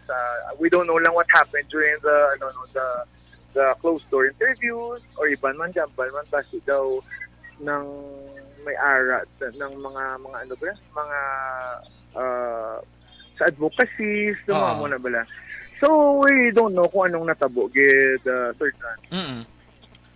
sa, we don't know lang what happened during the, ano, no, the, the closed door interviews, or iban man gambal man, basi daw ng may ara ng mga, mga ano ba, mga uh, sa advocacies, no, Oo. mga mo na bala. So, we don't know kung anong natabo gid, uh, Sir John. Mm.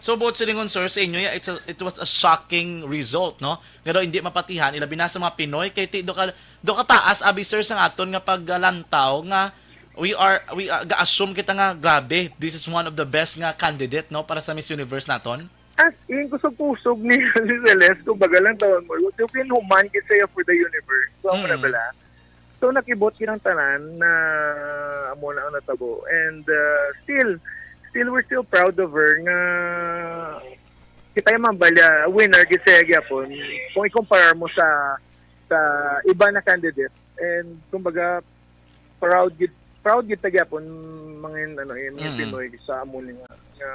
So, buot silingon, sir, sa inyo, yeah, it's a, it was a shocking result, no? Nga daw hindi mapatihan, ilabi na sa mga Pinoy, kay ti, do ka, do ka taas, abi, sir, sa aton nga paglantaw nga we are, we are, ga-assume kita nga, grabe, this is one of the best nga candidate, no, para sa Miss Universe naton. As in, kusog-kusog ni si Celeste, kumbaga lang tawag mo. Yung pinuman gid siya for the universe. So, amo na Mm. bala. So, nakibot kinang tanan na amo na ang natabo. And uh, still, still, we're still proud of her nga kita yung mambala, winner gid siya gyapon. Kung ikumpara mo sa sa iba na candidate, and kumbaga, proud gid, proud gid ta gyapon, mga, ano, eh, mga Mm. Pinoy sa amo ni nga, nga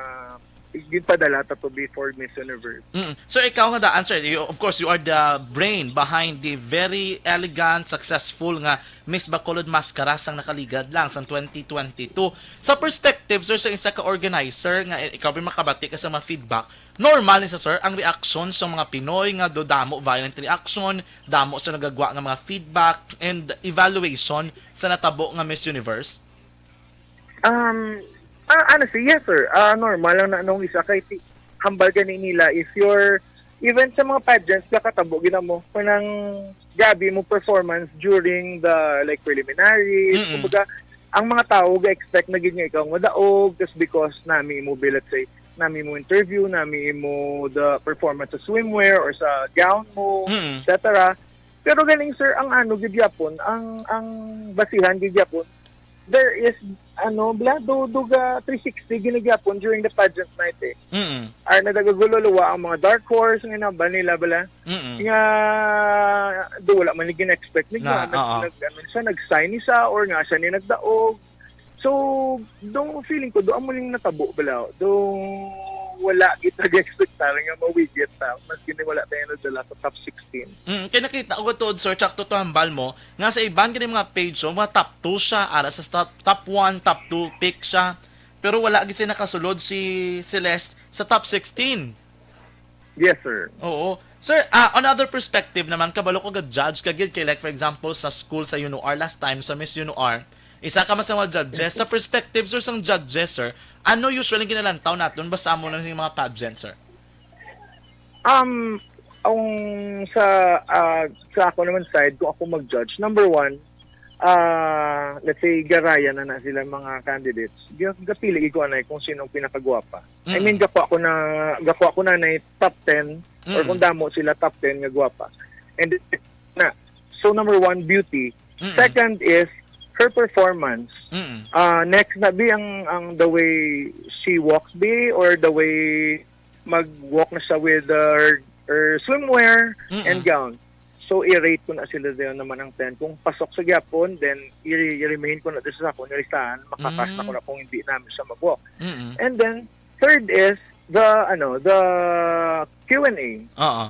ginpadala ta to before Miss Universe. Mm. So, ikaw nga daan, sir, you, of course, you are the brain behind the very elegant, successful nga Miss Bacolod Mascara sang nakaligad lang sang twenty twenty-two. Sa perspective, sir, sa isa ka organizer, nga ikaw rin makabati ka sa mga feedback, normal ni sa, sir, ang reaksyon sa mga Pinoy nga do damo violent reaction, damo sa nagagwa nga mga feedback and evaluation sa natabo nga Miss Universe? Um, ah, honestly, yes, sir. Ah, normal lang na nung isa kay ti-, hambal gani nila if you're, even sa mga pageants, nakatabo gina mo, kanang grabe mo performance during the, like, preliminaries. Mm-mm. Kumbaga, ang mga tao ga-expect na gid nga ikaw ang madaog, just because nami mo, let's say, nami mo interview, nami mo the performance sa swimwear or sa gown mo, Mm-mm. et cetera. Pero galing, sir, ang ano gid yapon, ang, ang basihan gid yapon, there is, ano, bla, do, do ga three sixty ginagyapon during the pageant night, eh. Mm-mm. Ay, nadagagululuwa ang mga dark horse, nga naba nila, bala. Mm-mm. Nga, do, wala man gina-expect ni Na, nga, nag-, oo. nag-, ano siya, nag-sign ni siya, or nga siya ni nagdaog. So, do, feeling ko, do, amo ning natabo, bala. Do, wala kita ga-expect nga mawigit ta, maski ni wala tayo nadala sa top sixteen. Mm, kay nakita ko tuod, sir, tsaka to hambal mo, nga sa iban gini mga page, so, mga top two siya, ara sa top, top one, top two pick siya. Pero wala gid siya nakasulod si Celeste sa top sixteen. Yes, sir. Oo. Sir, ah, on other perspective naman, kabalo ko ga-judge ka gid kay, like, for example, sa school sa UNOR last time, sa Miss UNOR, isa ka man sa mga judges. Sa perspective, sir, sang judges, sir, ano usually ginalantaw naton basta amo na sing mga pageant, sir? Um, ang sa, ah, sa ako naman side, kung ako mag-judge, number one, ah, let's say, garaya na na sila mga candidates. Ga-, gapili ko anay kung sino ang pinakagwapa. I Mm. mean, gakuha ko na, gakuha ko na na top ten, or Mm. kung damo sila, top ten nga gwapa. And na, so, number one, beauty. Mm-mm. Second is her performance. Mm-mm. Ah, next na, be ang, ang the way she walks, be, or the way mag-walk na siya with her, her swimwear Mm-mm. and gown. So, i-rate ko na sila dayon naman ang ten. Kung pasok sa gyapon, then i-, i-remain ko na din sa akong listahan, makakas na ko Mm. na kung hindi namin siya mag-walk. Mm-mm. And then, third is the, ano, the Q and A. Oo.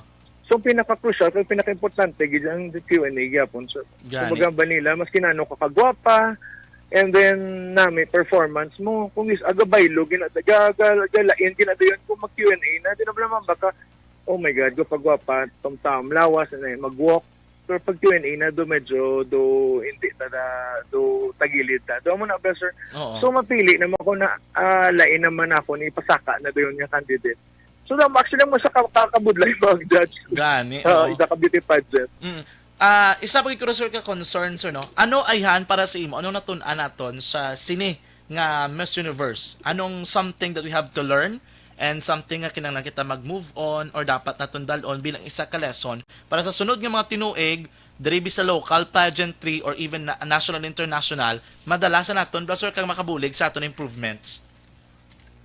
So, pinaka-crucial, kay pinaka-importante, gid ang Q and A gyapon. So, Gani. kumbaga, vanilla, maski na ano ka kagwapa, and then, nami, performance mo, kung is, aga baylo, gina-, ga-, ga-, galain, ginadayon kung mag-Q and A na, di na pala man baka, "Oh my God, gwapa-gwapa, tamtam, lawas, na mag-walk." Pero pag Q and A na, do medyo, do hindi ta da, do tagilid ta. Do mo na ba, sir? Oo. So, mapili naman ko na, ah, lain naman ako ni pasaka na dayon nga candidate. So, dam-, actually, mo sa ka-, kakabudlay mag-judge. Gani, Ah, oo. isa ka beauty pageant. Mm. Ah, isa pa gid ko, sir, ka concern, sir, no? Ano ayhan para sa imo? Anong natun-an naton sa sini nga Miss Universe? Anong something that we have to learn and something nga kinahanglan kita mag-move on or dapat naton dal-on bilang isa ka lesson para sa sunod nga mga tinuig, diri bi sa local pageantry or even na, national and international, madala sa naton, bala, sir, kag makabulig sa aton improvements?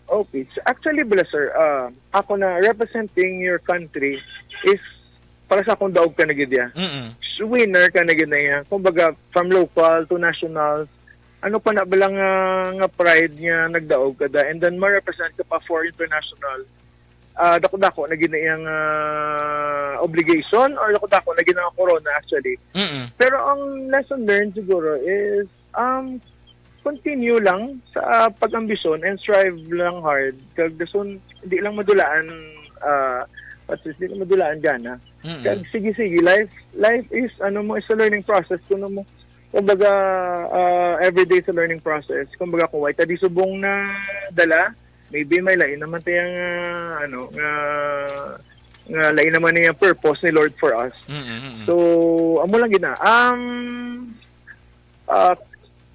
Okay. So, actually, bala, sir, ah, ako na, representing your country is para sa akong daog ka na gid, ya. Mm-mm. So, winner ka na gid na, ya. Kumbaga, from local to national, ano pa na bala nga, nga pride nga nagdaog ka da, and then ma-represent ka pa for international. Ah, dako-dako na gid na iyang, ah, obligation, or dako-dako na gid ang corona, actually. Mm-mm. Pero ang lesson learned siguro is, um, continue lang sa pag-ambisyon and strive lang hard. Kag dason, di lang madulaan, ah, what is, di lang madulaan gana. Mm-mm. Kag sige-sige, life, life is, ano mo, is a learning process. Kuno mo, kumbaga, ah, every day is a learning process. Kumbaga, kung way ta di subong na dala, maybe may lain naman tayang, ah, ano, nga, nga lain naman niya purpose ni Lord for us. Mm-mm, mm-mm. So, amo lang gid na. Um, ah,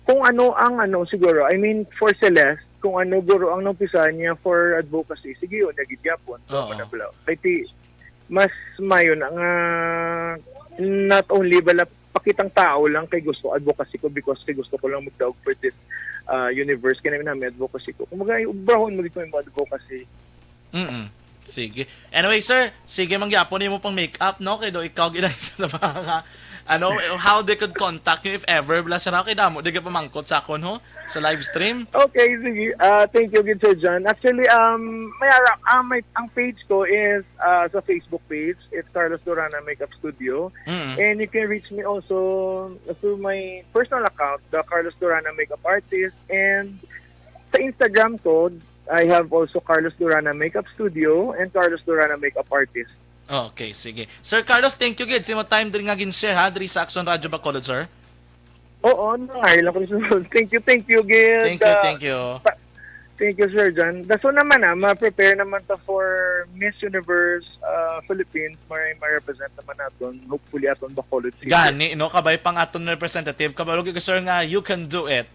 kung ano ang ano siguro, I mean, for Celeste, kung ano guro ang naumpisahan niya for advocacy, sige, yun, niya gid gyapon. So, Oo. Wala, wala. Kay ti-, mas mayo na nga not only bala pakitang tao lang kay gusto advocacy ko because kay gusto ko lang magdaog for this, ah, universe, kay namin advocacy ko. Kumbaga, ubrahon mo gid ko yung advocacy. Mm-mm. Sige. Anyway, sir, sige man gyapon imo pang make-up, no? Kay do ikaw gid ang isa sa mga, ano, how they could contact you if ever, bala, sir, kay damo di ka pamangkot sa akon, ho? Sa live stream? Okay, sige. Ah, thank you gid, Sir John. Actually, um, may ara-, ah, may, ang page ko is, ah, sa Facebook page. It's Carlos Durana Makeup Studio. Mm. And you can reach me also through my personal account, the Carlos Durana Makeup Artist. And sa Instagram ko, I have also Carlos Durana Makeup Studio and Carlos Durana Makeup Artist. Okay, sige. Sir Carlos, thank you gid sa imo time diri nga gin-share, ha, diri sa Action Radio Bacolod, sir. Oo, nangayo lang ko sa sunod. Thank you, thank you, gid. Thank you, Ah, thank you. pa-, Thank you, Sir John. Daso naman, ah, ma-prepare naman ta for Miss Universe, ah, Philippines. Maray ma-represent naman naton. Hopefully, aton Bacolod City. Gani, no? Kabay pang aton representative. Kabalo ko, sir, nga you can do it.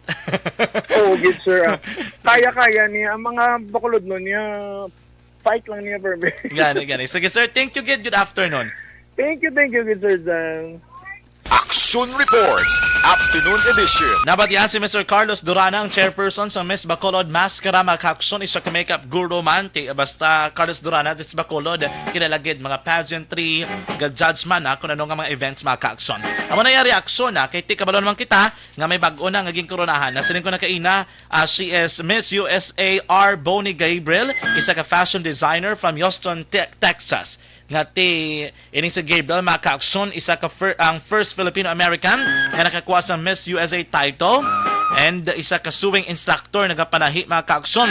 Oo, good, sir, ah. Kaya-kaya niya. Ang mga Bacolod, no, niya, fight lang niya, for me. Gani, gani. Sige, sir. Thank you, good. Good afternoon. Thank you, thank you, good, Sir John. Action Reports, Afternoon Edition. Nabatian si Mister Carlos Durana, ang chairperson sa Miss Bacolod Mascara, mga kaakson, isa ka makeup guru man. Ti, basta Carlos Durana, it's Bacolod, kilala gid, mga pageantry, ga-judge man, ha, kung ano nga mga events, mga kaakson. Amo na yung reaksyon, ha, kay ti kabalo naman kita nga may bag-o na nga ginkoronahan. Nasiling ko na kaina, ah, she is Miss U S A R Bonnie Gabriel, isa ka fashion designer from Houston, Te-, Texas. Nga ti Ining si Gabriel, mga kaakson, isa ka fir-, ang first Filipino-American nga nakakuha sa Miss U S A title, and isa ka sewing instructor, nagapanahi, mga kaakson,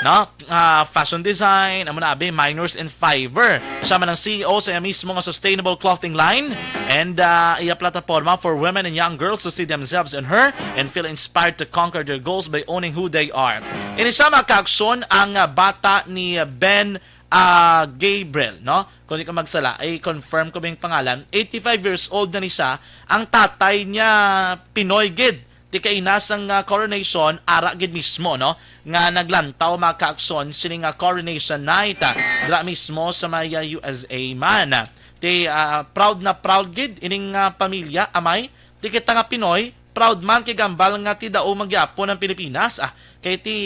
no? Ah, fashion design, amo na abi, Minors in Fiber. Siya man ang C E O sa iya mismo nga sustainable clothing line, and, ah, iya plataporma for women and young girls to see themselves in her and feel inspired to conquer their goals by owning who they are. Ini siya, mga kaakson, ang, ah, bata ni Ben ah, Gabriel, no? Kung di ko magsala, i-confirm ko ba yung pangalan? Eighty-five years old na ni siya. Ang tatay niya, Pinoy gid. Ti kaina sang, ah, coronation, ara gid mismo, no? Nga naglantaw, mga kaakson, sini nga coronation night, ah, dira mismo sa may, ah, U S A man. Ti, ah, proud na proud gid ining, ah, pamilya, amay. Ti kita nga Pinoy, proud man kay gambal nga ti daog man gihapon ang Pilipinas. Ah, kay ti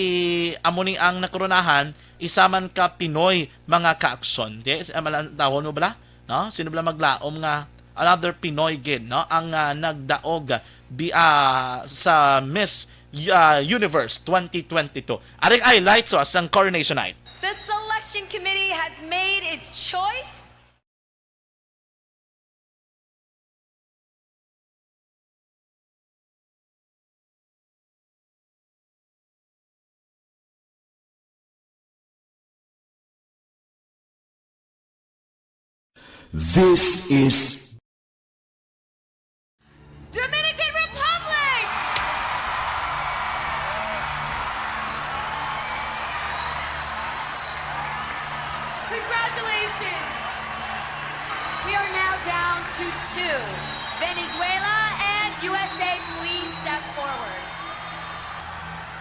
amo ni ang nakoronahan, isa man ka Pinoy, mga kaakson. Di, ah, malantawon mo bala? No? Sino bala maglaom nga another Pinoy gid, no? Ang, ah, nagdaog bi-, ah, sa Miss, ah, Universe twenty twenty-two. Aring highlights, oh, sang coronation night. The selection committee has made its choice. This is Dominican Republic! Congratulations! We are now down to two. Venezuela and U S A, please step forward.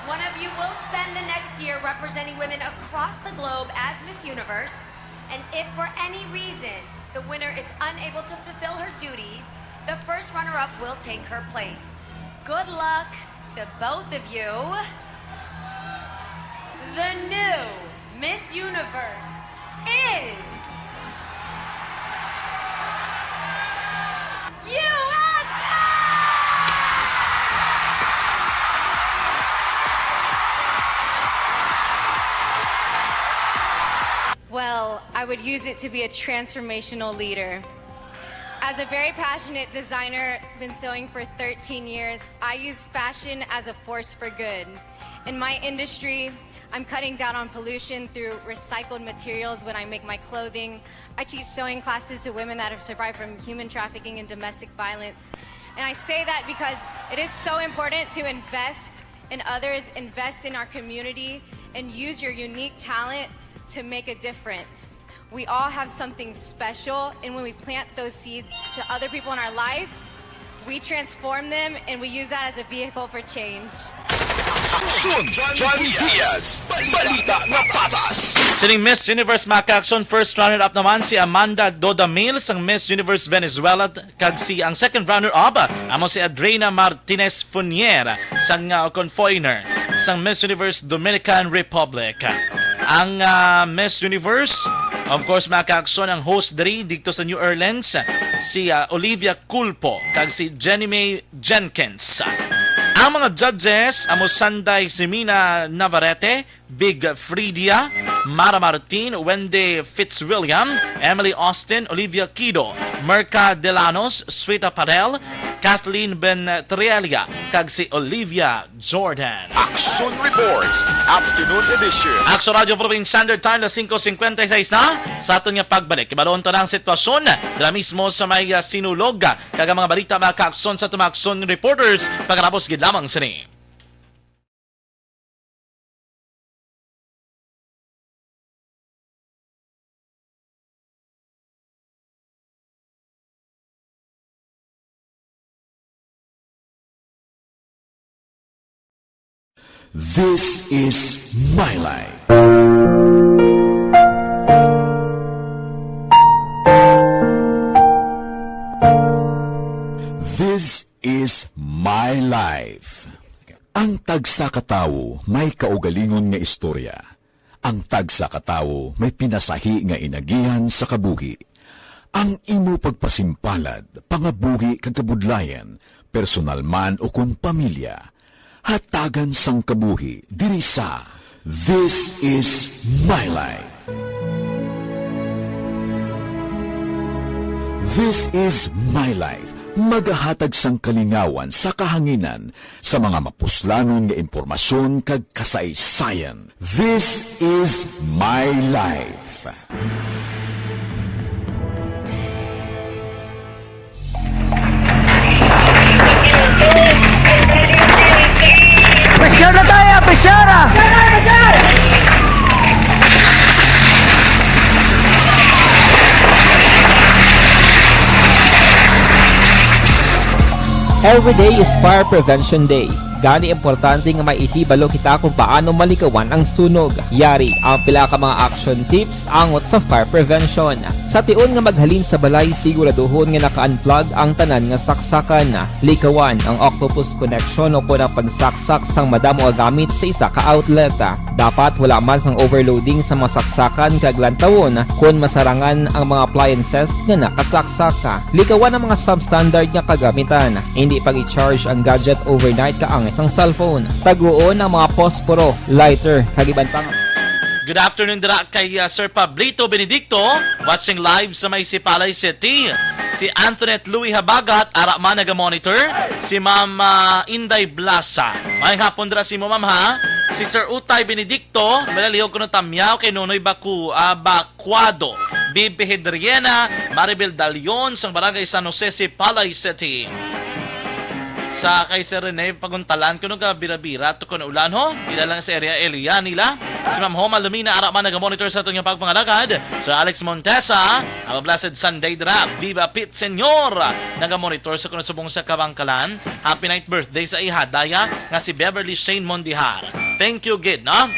One of you will spend the next year representing women across the globe as Miss Universe. And if for any reason the winner is unable to fulfill her duties, the first runner-up will take her place. Good luck to both of you. The new Miss Universe is U S A! Well, I would use it to be a transformational leader. As a very passionate designer, been sewing for thirteen years, I use fashion as a force for good. In my industry, I'm cutting down on pollution through recycled materials when I make my clothing. I teach sewing classes to women that have survived from human trafficking and domestic violence. And I say that because it is so important to invest in others, invest in our community, and use your unique talent to make a difference. We all have something special, and when we plant those seeds to other people in our life, we transform them, and we use that as a vehicle for change. Aksyon, Johnny Diaz, balita nga patas. Sining Miss Universe, mga kaakson, first runner-up naman si Amanda Dodamil sang Miss Universe Venezuela, kag si, ang second runner-up amo si Adriana Martinez Funier sang, uh, confoiner sang Miss Universe Dominican Republic. Ang, uh, Miss Universe, of course, mga kaakson, ang host diri dito sa New Orleans, si, uh, Olivia Culpo kag si Jenny May Jenkins. Ang mga judges amo sanday si Mina Navarrete, Big Fridia, Mara Martin, Wendy Fitzwilliam, Emily Austin, Olivia Kido, Merca Delanos, Suita Parel, Kathleen Ben Trielia, kag si Olivia Jordan. Action Reports, Afternoon Edition. Action Radio Philippine Standard Time, alas singko cincuenta y seis na. Sa aton nga pagbalik, ibalon ta na ang sitwasyon dira mismo sa may, ah, Sinulog, kag ang mga balita, mga kaakson sa aton mga action reporters. Pagkatapos gid lamang sini. This is my life. This is my life. Ang tagsa ka tawo may kaugalingon nga istorya. Ang tagsa ka tawo may pinasahi nga inagihan sa kabuhi. Ang imo pagpasimpalad, pangabuhi kag kabudlayan, personal man o kon pamilya, hatagan sang kabuhi diri sa This Is My Life. This Is My Life, magahatag sang kalingawan sa kahanginan sa mga mapuslanon nga impormasyon kag kasaysayan. This Is My Life. Pressure na tayo, pressure! Every day is Fire Prevention Day. Gani, importante nga may ihibalo kita kung paano malikawan ang sunog. Yari ang pila ka mga action tips angot sa fire prevention. Sa tion nga maghalin sa balay, siguraduhon nga naka-unplug ang tanan nga saksakan. Likawan ang octopus connection o kon ang pagsaksak sang madamo nga gamit sa isa ka outlet. Dapat wala man sang overloading sa mga saksakan kag lantawon kon masarangan ang mga appliances nga nakasaksak. Likawan ang mga substandard nga kagamitan. Hindi pag-i-charge ang gadget overnight kaangay sang cellphone. Taguon ang mga posporo, lighter, kag iban pa. Good afternoon dira kay, uh, Sir Pablito Benedicto, watching live sa may Sipalay City. Si Antoinette Louis Habagat, ara man naga-monitor. Si Ma'am, uh, Inday Blasa. May hapon dira si mo, ma'am, ha? Si Sir Utay Benedicto, malalihog ko ng tamyaw kay Nonoy Baku, ah, Bacuado. Bibi Hedriena, Maribel Dalion, sang Barangay San Jose, Sipalay City. Sa kay Sir Rene, paguntalan ko nung bira-bira to kuno ulan, ho. Ila lang sa area, area nila. Si Ma'am Homa Lumina, ara man naga-monitor sa aton nga pagpangalagad. Sir Alex Montesa, have a blessed Sunday dira. Viva Pit Senyor, naga-monitor sa kuno subong sa Kabangkalan. Happy ninth birthday sa iha daya nga si Beverly Shane Mondihar. Thank you gid, no?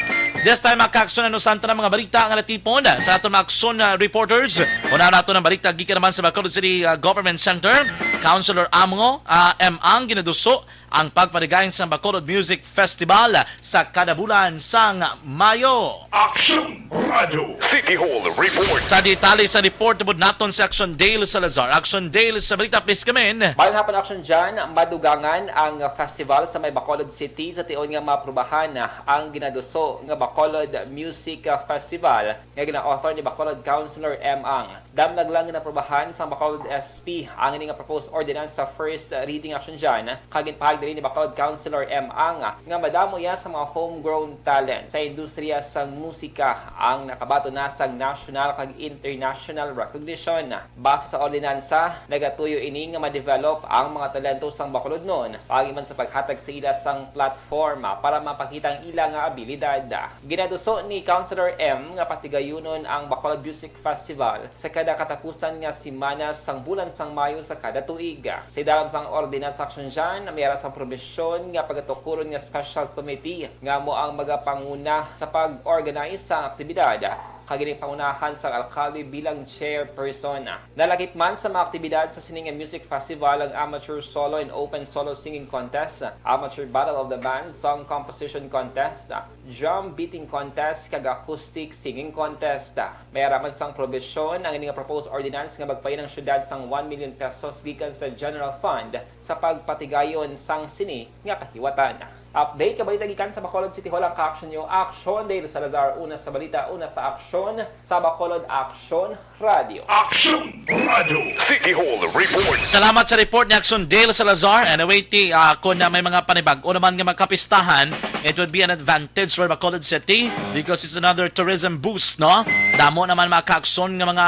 This time, mga ka-aksyon, ano santa na mga balita nga natipon sa aton mga aksyon, ah, reporters? Una nato ng balita gikan naman sa Bacolod City, ah, Government Center. Councilor Amngo, ah, M. Ang ginaduso ang pagpaligayon sa Bacolod Music Festival sa kada bulan sang Mayo. Aksyon Radyo City Hall Report. Sa detalye sa report, tubod naton si Action Dale Salazar. Action Dale, sa balita, please come in. Mayong hapon, Action John. Madugangan ang festival sa may Bacolod City sa tion nga maaprubahan ang ginaduso nga Bacolod Music Festival nga gina-author ni Bacolod Councilor M. Ang. Damlag lang nga naaprubahan sang Bacolod S P ang ini nga proposed ordinance sa first reading, Action John, kag ginpahayag diri ni Bacolod Councilor M. Ang nga madamo iya sa mga homegrown talent sa industriya sang musika ang nakabaton na sang national kag international recognition. Base sa ordinansa, nagatuyo ini nga ma-develop ang mga talento sang Bacolodnon, paagi man sa paghatag sa ila sang platform para mapakita ang ila nga abilidad. Ginaduso ni Councilor M nga patigayunon ang Bacolod Music Festival sa kada katapusan nga semana sang bulan sang Mayo sa kada tuig. Sa idalom sang ordinance, Action John, may ara sang probisyon nga pagatukuron nga special committee nga amo ang magapanguna sa pag-organize sa aktibidad, kag ini pangunahan sang alkalde bilang chairperson. Nalakip man sa mga aktibidad sa sini nga music festival ang amateur solo and open solo singing contest, amateur battle of the bands, song composition contest, drum beating contest, kag acoustic singing contest. May ara man sang probisyon ang ini nga proposed ordinance nga magpain ang syudad sang one million pesos gikan sa general fund sa pagpatigayon sang sini nga kahiwatan. Update ka balita gikan sa Bacolod City Hall ang ka-action nyo, Action Dale Salazar. Una sa balita, una sa aksyon, sa Bacolod Action Radio. Action Radio City Hall Report. Salamat sa report ni Action Dale Salazar. Anyway, ti, ah, kung na may mga panibag-o naman nga magkapistahan, it would be an advantage for Bacolod City because it's another tourism boost, no? Damo naman mga ka-action nga mga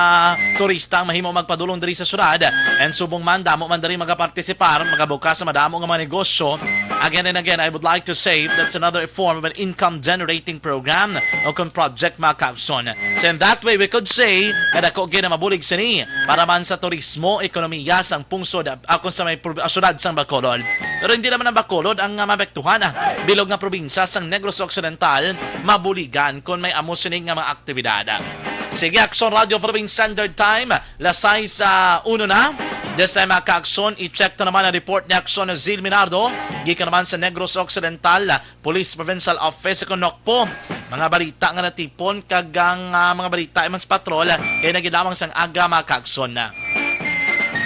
turista ang mahimo magpadulong diri sa syudad. And subong man, damo man diri magapartisipar, magabukas sa madamo nga mga negosyo. Again and again, I would like like to say, that's another form of an income-generating program o kung project, mga kaakson. So in that way, we could say na dako gid ang mabulig sini para man sa turismo, ekonomiya sang pungsod, ah, kung sa may prob-, ah, syudad sang Bacolod. Pero hindi naman ang Bacolod ang, ah, maapektuhan, ah. Bilog nga probinsya sang Negros Occidental mabuligan kung may amo sini nga mga aktibidad. Sige, Aksyon Radio Philippine Standard Time, las sais sa uno na. This time, mga kaakson, i-check na naman ang report ni Aksyon Zil Minardo. Gikan naman sa Negros Occidental, Police Provincial Office sa Nocpo. Mga balita nga natipon kag ang, ah, mga balita man sa patrol kay nagilawang sang aga, mga kaakson na.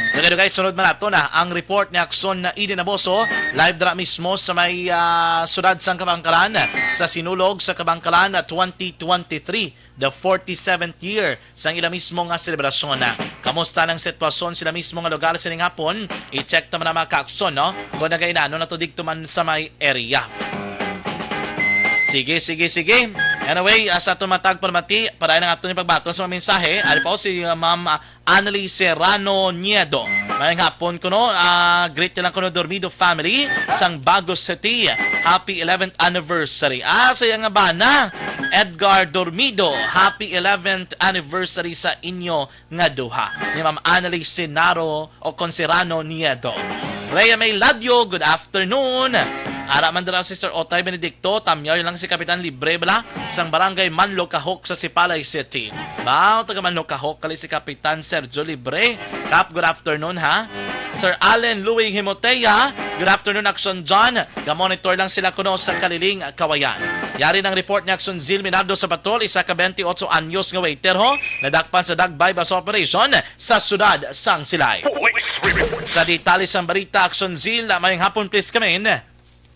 Dugay-dugay, sunod man nato na ang report ni Aksyon na Eden Aboso, live dira mismo sa may, ah, sudad sang Kabangkalan, sa Sinulog sa Kabangkalan, ah, twenty twenty-three, the forty-seventh year sang ila mismo nga selebrasyon na. Kamusta ang sitwasyon sila mismo nga lugar sining hapon? I-check naman ang mga kaakson, no? Kung nagainano na to dito man sa may area. Sige, sige, sige. Anyway, ah, sa aton matag pamati, para na aton yung pagbaton sa mga mensahe. Ari pa si, ah, Ma'am, ah, Annalie Serrano Niedo. Mayang hapon kuno, ah, greet lang kuno Dormido family sang Bago City. Happy eleventh anniversary. Ah, sa iya nga bana, Edgar Dormido. Happy eleventh anniversary sa inyo nga duha. Ni Ma'am Annalie Senaro o Conserano Niedo. Rhea May Ladio, good afternoon. Ara man dira si Sir Otay Benedicto, tamyaw lang si Kapitan Libre bala sang barangay Manlocahok sa Sipalay City. Wow, taga Manlocahok kali si Kapitan Sergio Libre. Kap, good afternoon ha. Sir Allen Louis Himotea, good afternoon Action John. Ga-monitor lang sila kuno sa Kaliling, Kawayan. Yari ng report ni Action Zil Minardo sa patrol, isa ka twenty-eight anyos nga waiter ho, nadakpan sa drug buy-bust operation sa siyudad sang Silay. Police report. Sa detalye sang balita, Action Zil, mayang hapon, please come in.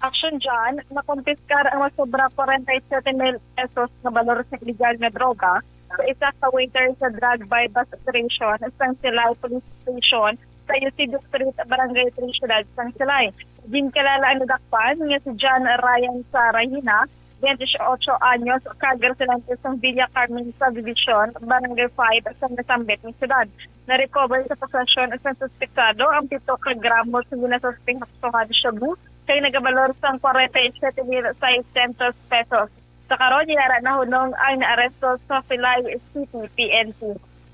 Action John, nakumpiskar ang masobra forty-seven mil pesos nga balor sa iligal nga droga sa isa ka waiter sa drug buy-bust operation sang Silay Police Station sa Yusig Street, Barangay three, Siyudad sang Silay. Ginkilala ang nadakpan nga si John Ryan Sarahina, twenty-eight anyos, kag residente sang Villa Carmen Subdivision, Barangay five, sa nasambit nga siyudad. Na-recover sa posesyon sang suspektado ang pito ka gramo sa ginasuspektuhan shabu kay nagabalor sang forty-seven mil seiscientos pesos. Sa karon, yara na hunong ang naaresto sa Silay City P N P.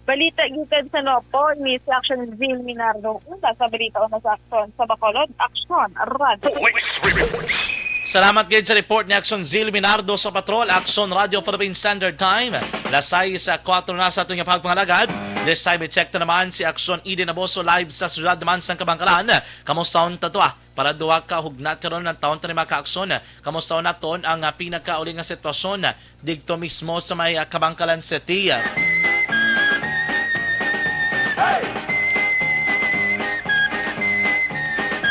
Balita gikan sa Nocpo, ni si Action Zin Minardo. Una sa balita, una sa aksyon sa Bacolod, Aksyon Radio. Police reports. Salamat gid sa report ni Action Zil Minardo sa Patrol, Action Radio Philippine Standard Time. Las sais sa kuwatro na sa aton nga pagpangalagad. This time, i-check na naman si Action Eden Aboso live sa siyudad naman sang Kabangkalan. Kamusta unta to, ah? Para duha ka hugnat karon ang taon tani, mga kaakson. Kamusta naton ang, ah, pinakauli nga sitwasyon, ah, digto mismo sa may, ah, Kabangkalan City?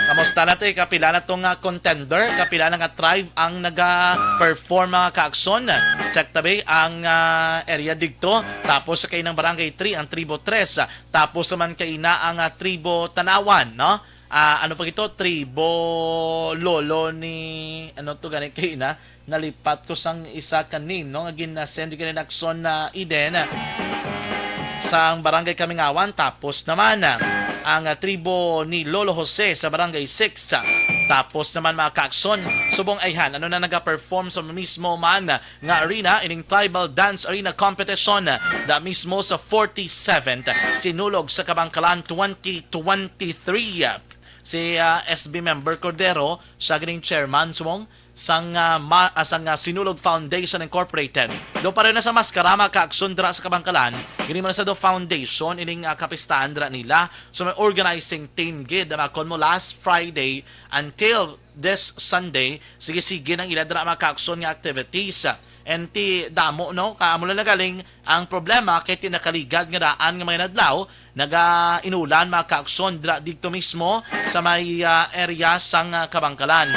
Kamusta na to, eh? Kapila na tong, ah, contender? Kapila na nga tribe ang naga-perform, mga kaakson? Check tabi ang, ah, area digto. Tapos sa kainang Barangay three, ang Tribo Tres. Tapos naman kaina ang, ah, Tribo Tanawan, no? Ah, ano pa gito? Tribo Lolo ni, ano to gani kaina? Nalipat ko sang isa ka name, no? Nga gin-send ko ni Nakson na Eden. Sang Barangay Kamingawan, tapos naman, ah, ang, ah, tribo ni Lolo Jose sa Barangay six. Tapos naman, mga kaakson, subong ayhan, ano na naga-perform sa mismo man, ah, nga arena, ining Tribal Dance Arena Competition, ah, da mismo sa forty-seventh Sinulog sa Kabangkalan twenty twenty-three. Si, ah, S B member Cordero, siya ganing chairman, subong, sang, ah, ma-, ah, sang, ah, Sinulog Foundation Incorporated. Do pareho na sa maskara, mga kaakson, dira sa Kabangkalan, gini man sa do foundation, ining, ah, kapistahan dira nila. So, may organizing team gid, ah, kon mo last Friday until this Sunday, sige-sige nang ila dira, mga kaakson, nga activities. And ti damo, no? Ka-, amo lang nagaling ang problema kay ti nakaligad nga daan nga mga inadlaw, naga-inulan, mga kaakson, dira dito mismo sa may, ah, area sang, ah, Kabangkalan.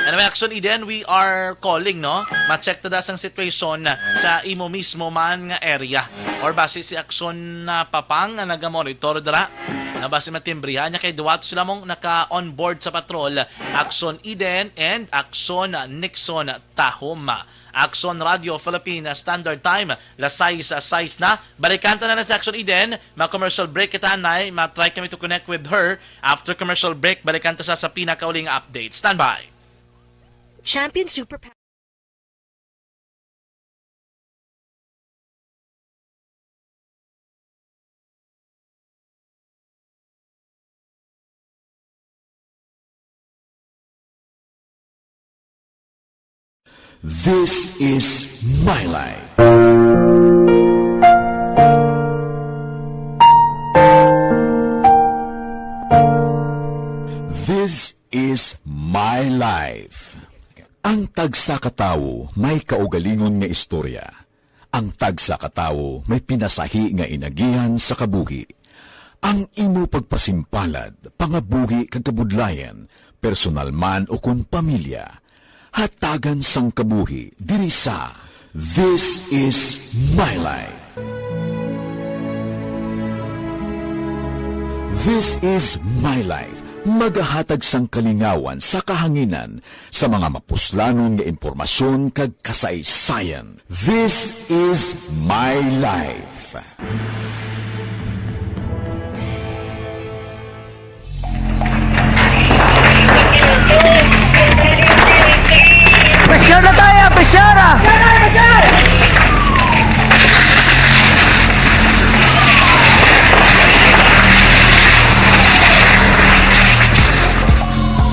Anyway, Action Eden, we are calling, no? Ma-check ta da sang situation sa imo mismo man nga area. Or basi si Action, ah, Papang nga naga-monitor dira. Basi matimbrihan niya kay duwa to sila mong naka-onboard sa patrol, Aksyon Eden and Aksyon Nixon Tahom. Aksyon Radio Philippine Standard Time, las sais, sais na. Balikan ta na na si Aksyon Eden. Ma-commercial break kita, anay. Ma-try kami to connect with her. After commercial break, balikan ta sa, sa pinakauli nga update. Standby. Champion Super This is my life. This is my life. Ang tagsa ka tawo may kaugalingon nga istorya. Ang tagsa ka tawo may pinasahi nga inagihan sa kabuhi. Ang imo pagpasimpalad, pangabuhi kag kabudlayan, personal man o kon pamilya, hatagan sang kabuhi diri sa This Is My Life. This Is My Life, magahatag sang kalingawan sa kahanginan sa mga mapuslanon nga impormasyon kag kasaysayan. This Is My Life. Pressure na tayo, pressure, ah!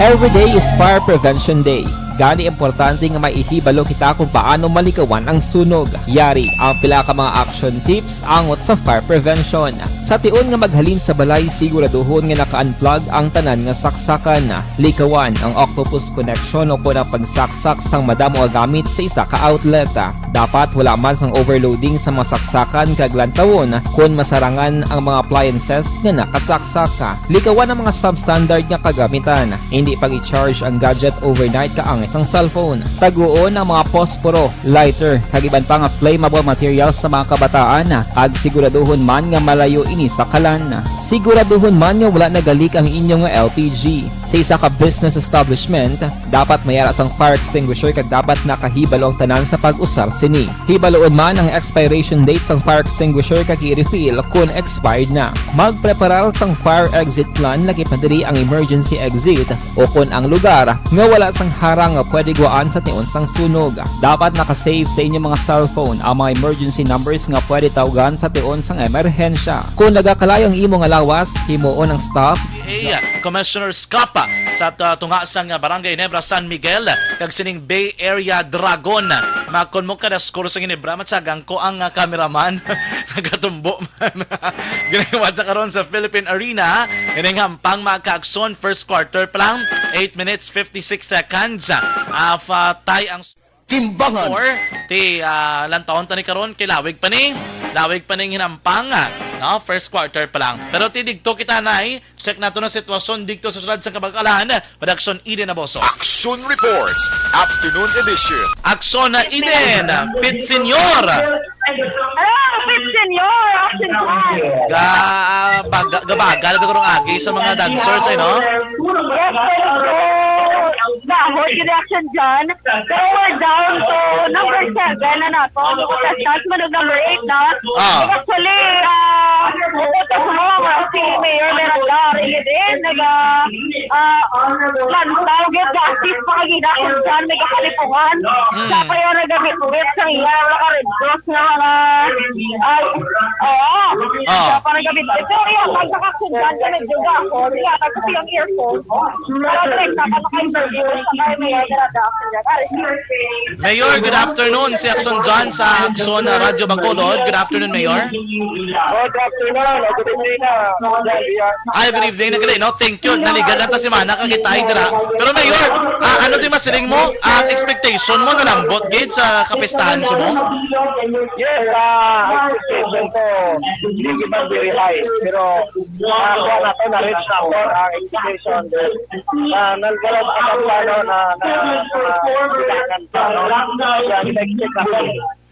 Every day is Fire Prevention Day. Gani, importante nga maihibalo kita kung paano malikawan ang sunog. Yari ang pila ka mga action tips angot sa fire prevention. Sa tion nga maghalin sa balay, siguraduhon nga naka-unplug ang tanan nga saksakan. Likawan ang octopus connection o kon ang pagsaksak sang madamo nga gamit sa isa ka outlet. Dapat wala man sang overloading sa mga saksakan kag lantawon kon masarangan ang mga appliances nga nakasaksak. Likawan ang mga substandard nga kagamitan. Hindi pag-i-charge ang gadget overnight kaangay sang cellphone. Taguon ang mga posporo, lighter, kag iban pa nga flammable materials sa mga kabataan, kag siguraduhon man nga malayo ini sa kalan. Siguraduhon man nga wala nagalik ang inyo nga L P G. Sa isa ka business establishment, dapat may ara sang fire extinguisher kag dapat nakahibalo ang tanan sa pag-usar sini. Hibaloon man ang expiration date sang fire extinguisher kag i-refill kon expired na. Magpreparar sang fire exit plan, lakip na diri ang emergency exit o kon ang lugar nga wala sang harang nga pwede guwaan sa tion sang sunog. Dapat naka-save sa inyo mga cellphone ang mga emergency numbers nga pwede tawgan sa tion sang emerhensya. Kon nagakalayo ang imo nga lawas, himuon ang stop. A, Commissioner Scapa sa ta-, tunga sang Barangay Ginebra, San Miguel, kag sining Bay Area Dragon. Makon mo kada skuro sa Ginebra, matsagang ko ang, ah, cameraman. Nagatumbo man. Ginawad sa karon sa Philippine Arena, ining hampang mga kaakson, first quarter pa lang, eight minutes, fifty-six seconds. Ah, fa-, tie ang Timbangan. Or, ti, ah, lantawon ta ni karon, kay lawig pa ni. Lawig pa ning hinampang, ah, no? First quarter pa lang. Pero ti digto kita, nay. Check nato ang sitwasyon digto sa sulod sang Kabag-alan. Production, Eden Aboso. Action Reports, Afternoon Edition. Aksyon na Eden, Pit Senyor. Hello, Pit Senyor. Action time. Ga-, baga-, gabagal ito karong agi sa mga dancers, eh, no? Yes, thank you. Dahon, good reaction dyan. Pero we're down to number seven na nato. Ang contestants, manog number eight na. Ah. Actually, ah, utos mo nga si Mayor Miranda, really din, nag, ah, ah, lantaw, gyud, ga-assist pa kag ina, kung saan may kakalipungan. Mm. Siya pa yung nagabitbit sa iya, naka-red cross nga mga, ah, oo. Ah. Siya pa nagabitbit. Pero iya, pag nakasundan ka, nagduga ako, iya, tapos yung earphone. Mayor, good afternoon. Si Action John sa Action, uh, Radyo Bacolod. Good afternoon, Mayor. Good afternoon. Good evening, uh, Ay, good evening. Nagkali, no? Thank you. Naligan lang ta si Mana, kakitay dira. Pero, Mayor, ah, ano di masiling mo? Ang expectation mo, nalambot gid sa kapistahan sa mo? Yes, ah, expectation ko, hindi man very high. Pero Ah, kuha na to, na-reach na po ang expectation. Ah, nagkaroon pa ng plano na, na, na, na, na, na, na, na, na,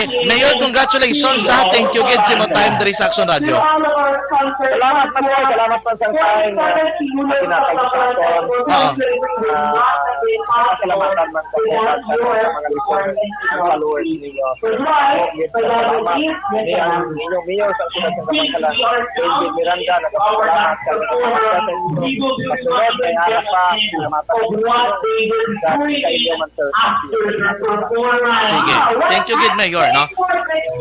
Sige. Mayor, congratulations, ha. Thank you gid sa imo time diri sa Action Radio. Salamat man po, salamat man sa time, ah, sa pinatay sa aton. Oo. Ah, pasalamatan man sa mga, sa mga listeners, ang followers ninyo. Salamat. Ni ang inyong mayor sa Siyudad sa Kabankalan, David Miranda, nagpasalamat sa inyo. Kasunod, may ara pa, salamatan sa inyo. Sa, sa inyo man, sir. Sige. Thank you gid, Mayor, no?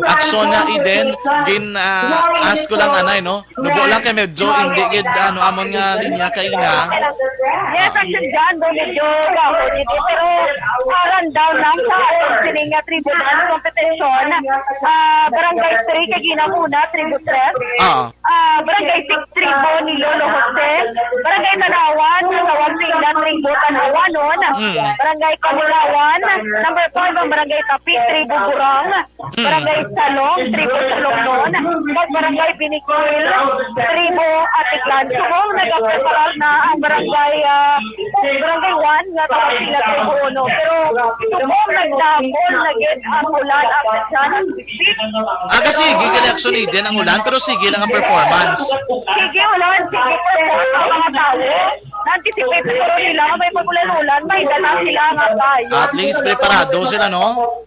Aksona Eden, gin, ah, ask ko lang, anay, no? Nubo lang kay medyo hindi gid, ano, amon nga linya kaina. Yes, Action John, do medyo gahod gid, pero, ah, rundown lang sa aton sining nga tribo dance competition. Ah, Barangay three kay ginamuna, tribo three. Oo. Ah, Barangay six, tribo ni Lolo Jose. Barangay Tanawan, natawag sila tribo Tanawanon. Mm. Barangay Kamilawan, number five ang Barangay Tapi, tribo Burang. Mm. Barangay Salong, tribo Salongnon. Kag Barangay Binikil, tribo Atiklan. Subong nagapreparar na ang barangay, ah, Barangay one, nga tawag sila tribo uno. Pero subong nagdahapon na gid ang ulan, Action John. Ah, kasi gid kay Action Eden ang ulan, pero sige lang ang performance. Sige, ulan, sige, perform ang mga tawo. Na-anticipate siguro nila nga may pag-ulan-ulan, may dala sila nga kayo. At least preparado sila, no?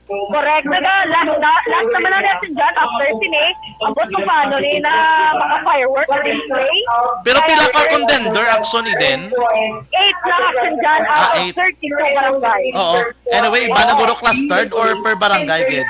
Correct. Naga, last, na, last naman ang lesson dyan, after sini, abot kung paano ni na mga fireworks display. Pero pila ka contender, Action Eden? Eight na, Action John, out of Ah, eight. thirty-two barangay. Oo. Anyway, iba na guro, clustered or per barangay gid?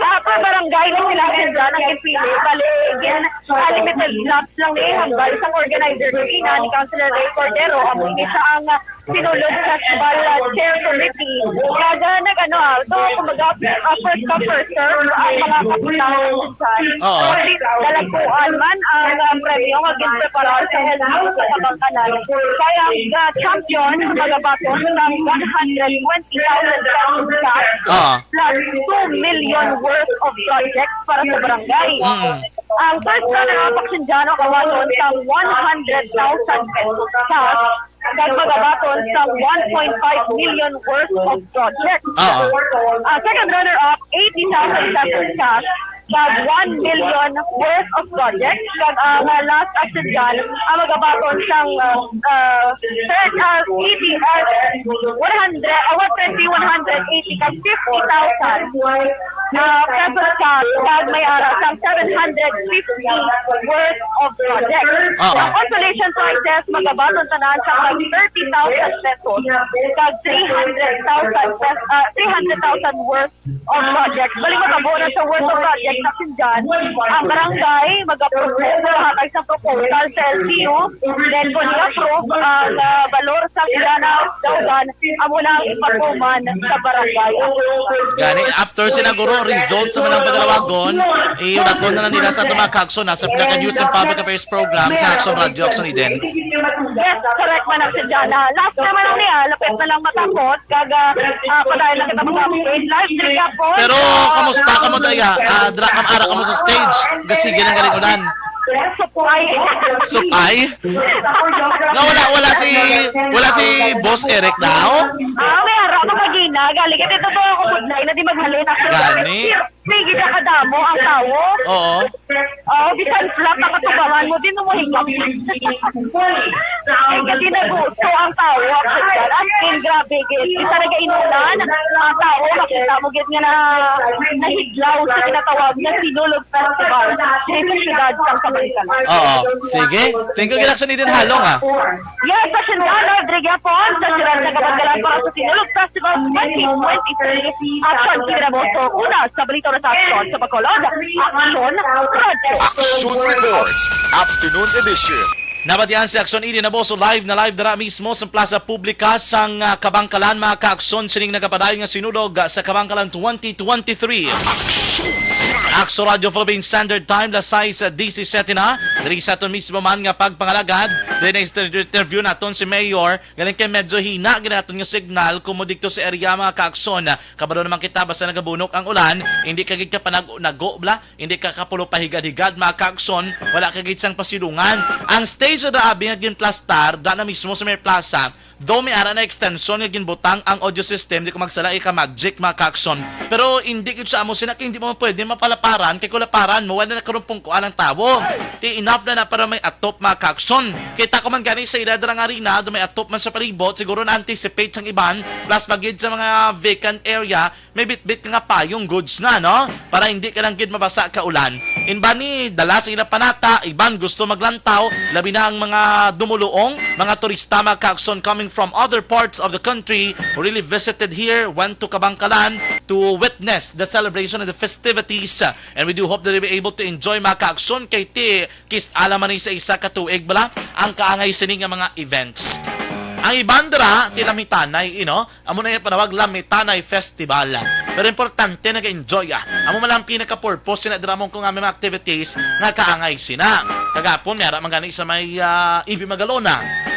Ah, per barangay na sila, Action John, ang ipili. Bali, gin, ah, limited slots lang ni hambal sang organizer kanina ni Councilor Ray Cordero, amo ini siya ang, ah, sinulod sa Festival, ah, Chair Committee. Kaya nag-ano, ah, so, kumbaga, ah, first come, first serve ang mga kapitan sa Oo. Dalagkuan man ang, ah, premyo nga ginpreparar sa L G U sa Kabangkanan. Kaya ang, ah, champion magabaton sa one hundred twenty thousand pesos cash Oo. plus two million worth of projects para sa barangay. Mm. Ang first runner-up, Action Jano, magabaton sang one hundred thousand pesos cash, kag magabaton sang one point five million worth of project. Oo. Ah, second runner-up, eighty thousand pesos cash, kag one million worth of project. Kag ang, ah, last, Action Jan, ang magabaton sang, ah, ah, third, ah, eighty, ah, one hundred, ah, one twenty, one hundred eighty, kag fifty thousand, ah, pesos cash, kag may ara sang seven hundred fifty worth of project. Oo. Ang consolation prizes, magabaton tanan sang thirty thousand pesos, kag three hundred thousand pes-, ah, three hundred thousand worth of project. Bali, magkabuo na sa worth of project, Action Jan, ang barangay mag-approve, maghatag sa proposal sa L G U. Then, kung i-approve ang, ah, balor sa Iliana Daugan, amo na ang ipakuman sa barangay. Gani, after, sinaguro, result sa manang pagalawagon, ibaton na lang nila sa aton mga kaagsoon, ha, sa Pinaka News and Public Affairs Program sa Action Radio, Action Eden. Yes, correct man, Action Jan. Ah, last naman lang niya, lapit na lang matapos. Kag, ah, ah, padayon lang kita mag-update. Live diri gihapon. Pero kamusta kamo, Daya? Ah, dira kam-, ara kamo sa stage. Gasige lang galing ulan. Supay. Supay? Nga wala, wala si, wala si Boss Eric daw? Ah, may ara ko kagina. Galing, ito to ako, budlay na di maghalin. Gani? May gid kadamo ang tawo. Oo. Oh, bisan flat ang katubangan mo, di mo mahigap. Ay, kasi nagusto ang tawo, actually. As in, grabe, gid. Bisan nagainulan, ang tawo, makita mo, gid nga na, nahidlaw sa ginatawag na Sinulog Festival dito sa siyudad sang Kabankalan. Oo. Sige. Thank you, Gid Action Eden Halong, ha. Yes, Action Jan, live diri gihapon sa siyudad sa Kabankalan para sa Sinulog Festival twenty twenty-three. Action Jan Ramoso, una sa balita, una sa aksyon sa Bacolod. Action Radio. Action Reports, Afternoon Edition. Nabatian si Action Eden Ramoso live na live dira mismo sa Plaza Publica sang, ah, Kabankalan, mga kaakson, sining nagapadayon nga Sinulog, ah, sa Kabankalan twenty twenty-three. Action Radio Philippine Standard Time, las sais disisete na. Diri sa aton mismo man nga pagpangalagad, diri na inter-, interview naton si Mayor. Galing kay medyo hina gid aton nga signal, kumo didto sa area, mga kaakson. Kabalo naman kita, basta nagabunok ang ulan, hindi ka gid ka panag-, nago, bla, hindi ka kapulo pahigad-higad, mga kaakson, wala ka gid sang pasidungan. Ang stage na daabi nga ginplastar, da na mismo sa may plaza, Though may ara na extension nga ginbutang ang audio system, di ko magsala, ika magic, mga kaakson. Pero hindi gid sa amo sina, kay hindi mo pwede mapalaparan, kay kung laparan mo, wala na karon pungkuan ang tawo. Ti enough na na para may atop, mga kaakson. Kita ko man gani sa ila dira nga arena, do may atop man sa palibot, siguro na-anticipate sang iban, plus pa gid sa mga vacant area, may bitbit ka nga payong goods na, no? Para hindi ka lang gid mabasa ka ulan. In bani, dala sa ila panata, iban gusto maglantaw, labi na ang mga dumuluong, mga turista, mga kaakson coming from other parts of the country who really visited here, went to Kabankalan to witness the celebration and the festivities. And we do hope that they be able to enjoy, mga kaakson, kay ti kis-a lang man ni sa isa ka tuig bala ang kaangay sini nga mga events. Ang iban dira, ti lamitanay, you know, amo na yung panawag, lamitanay festival. Pero importante, nag-enjoy, ah. Amo man lang ang pinaka-purpose sina dira mo kung nga may mga activities nga kaangay sina. Kagapon, may ara man gani sa may, ah, Ibi Magalona.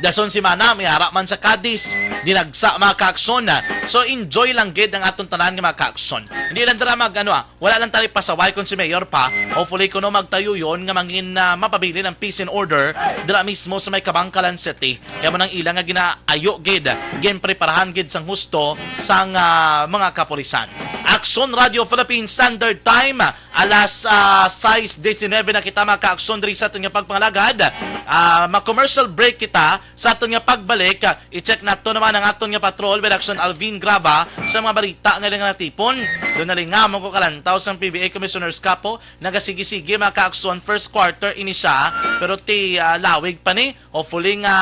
Dason si Mana, may ara man sa Cadiz. Dinagsa, mga kaakson, ah. So, enjoy lang gid ang aton tanan nga mga kaakson. Hindi lang dira mag, ano, ah, wala lang tayo pasaway kung si Mayor pa. Hopefully, kuno magtayo yon nga mangin, ah, mapabilin ang peace and order dira mismo sa may Kabankalan City. Kaya mo nang ila nga ginaayo gid, ginpreparahan gid sang husto sang, ah, mga kapulisan. Action Radio Philippine Standard Time, alas, ah, sais diecinuebe na kita, mga kaakson, diri sa aton nga pagpangalagad. Ah, ma-commercial break kita. Sa aton nga pagbalik, ah, i-check nato naman ang aton nga patrol with Action Alvin Grava sa mga balita nga ilang natipon. Doon na lingaw mo ko kalantaw sang P B A Commissioner's Cup, oh. Nagasigi-sige, mga kaakson, first quarter ini siya, pero ti, ah, lawig pa ni. Hopefully nga,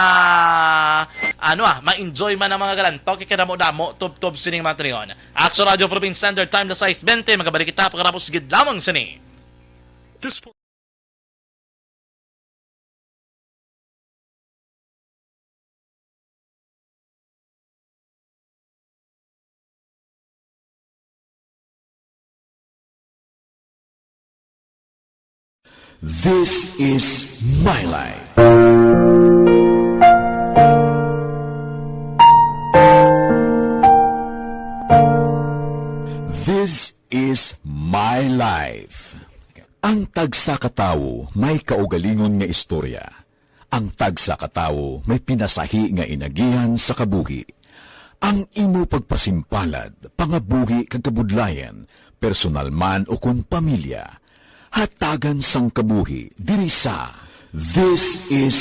ano, ah, ma-enjoy man ang mga galantaw, kay kadamo-damo, tubtob sining mga tulion. Action Radio Philippine Standard Time na sais bente, magabalik kita pagkatapos gid lamang sini. This This is my life. This is my life. Ang tagsa ka tawo may kaugalingon nga istorya. Ang tagsa ka tawo may pinasahi nga inagihan sa kabuhi. Ang imo pagpasimpalad, pangabuhi kag kabudlayan, personal man o kon pamilya, hatagan sang kabuhi diri sa This Is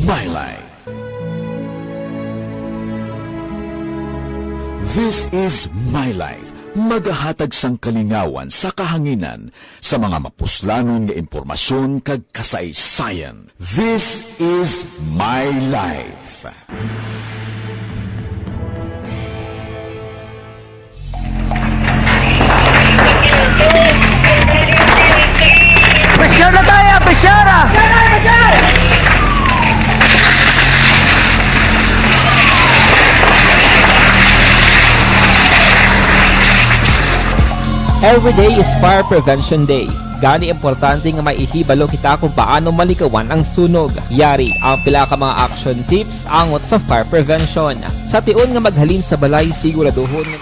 My Life. This Is My Life, magahatag sang kalingawan sa kahanginan sa mga mapuslanon nga impormasyon kag kasaysayan. This Is My Life. Pressure na tayo, pressure! Every day is Fire Prevention Day. Gani, importante nga may ihibalo kita kung paano malikawan ang sunog. Yari ang pila ka mga action tips angot sa fire prevention. Sa tion nga maghalin sa balay, siguraduhon nga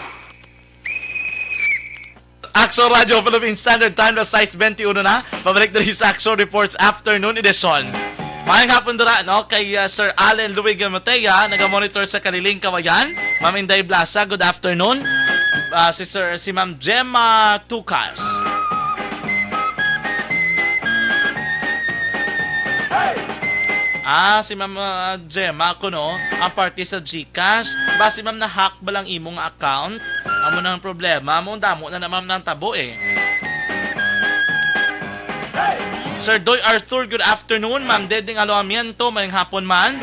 Action Radio Philippine Standard Time, alas sais bente uno na. Pabalik diri sa Action Reports Afternoon Edition. Maayong hapon dira, no, kay, ah, Sir Allen Luig Matea, naga-monitor sa Kaliling, Kawayan. Ma'am Inday Blasa, good afternoon. Ah, si Sir, si Ma'am Gemma Tucas. Ah, si Ma'am, ah, Gemma, kuno, ang parte sa GCash. Ba, si Ma'am, na-hack ba lang imong account? Amo na ang problema. Amo, damo na naman nang tabo, eh. Sir Doy Arthur, good afternoon. Ma'am Deding Aloamiento, maayong hapon man.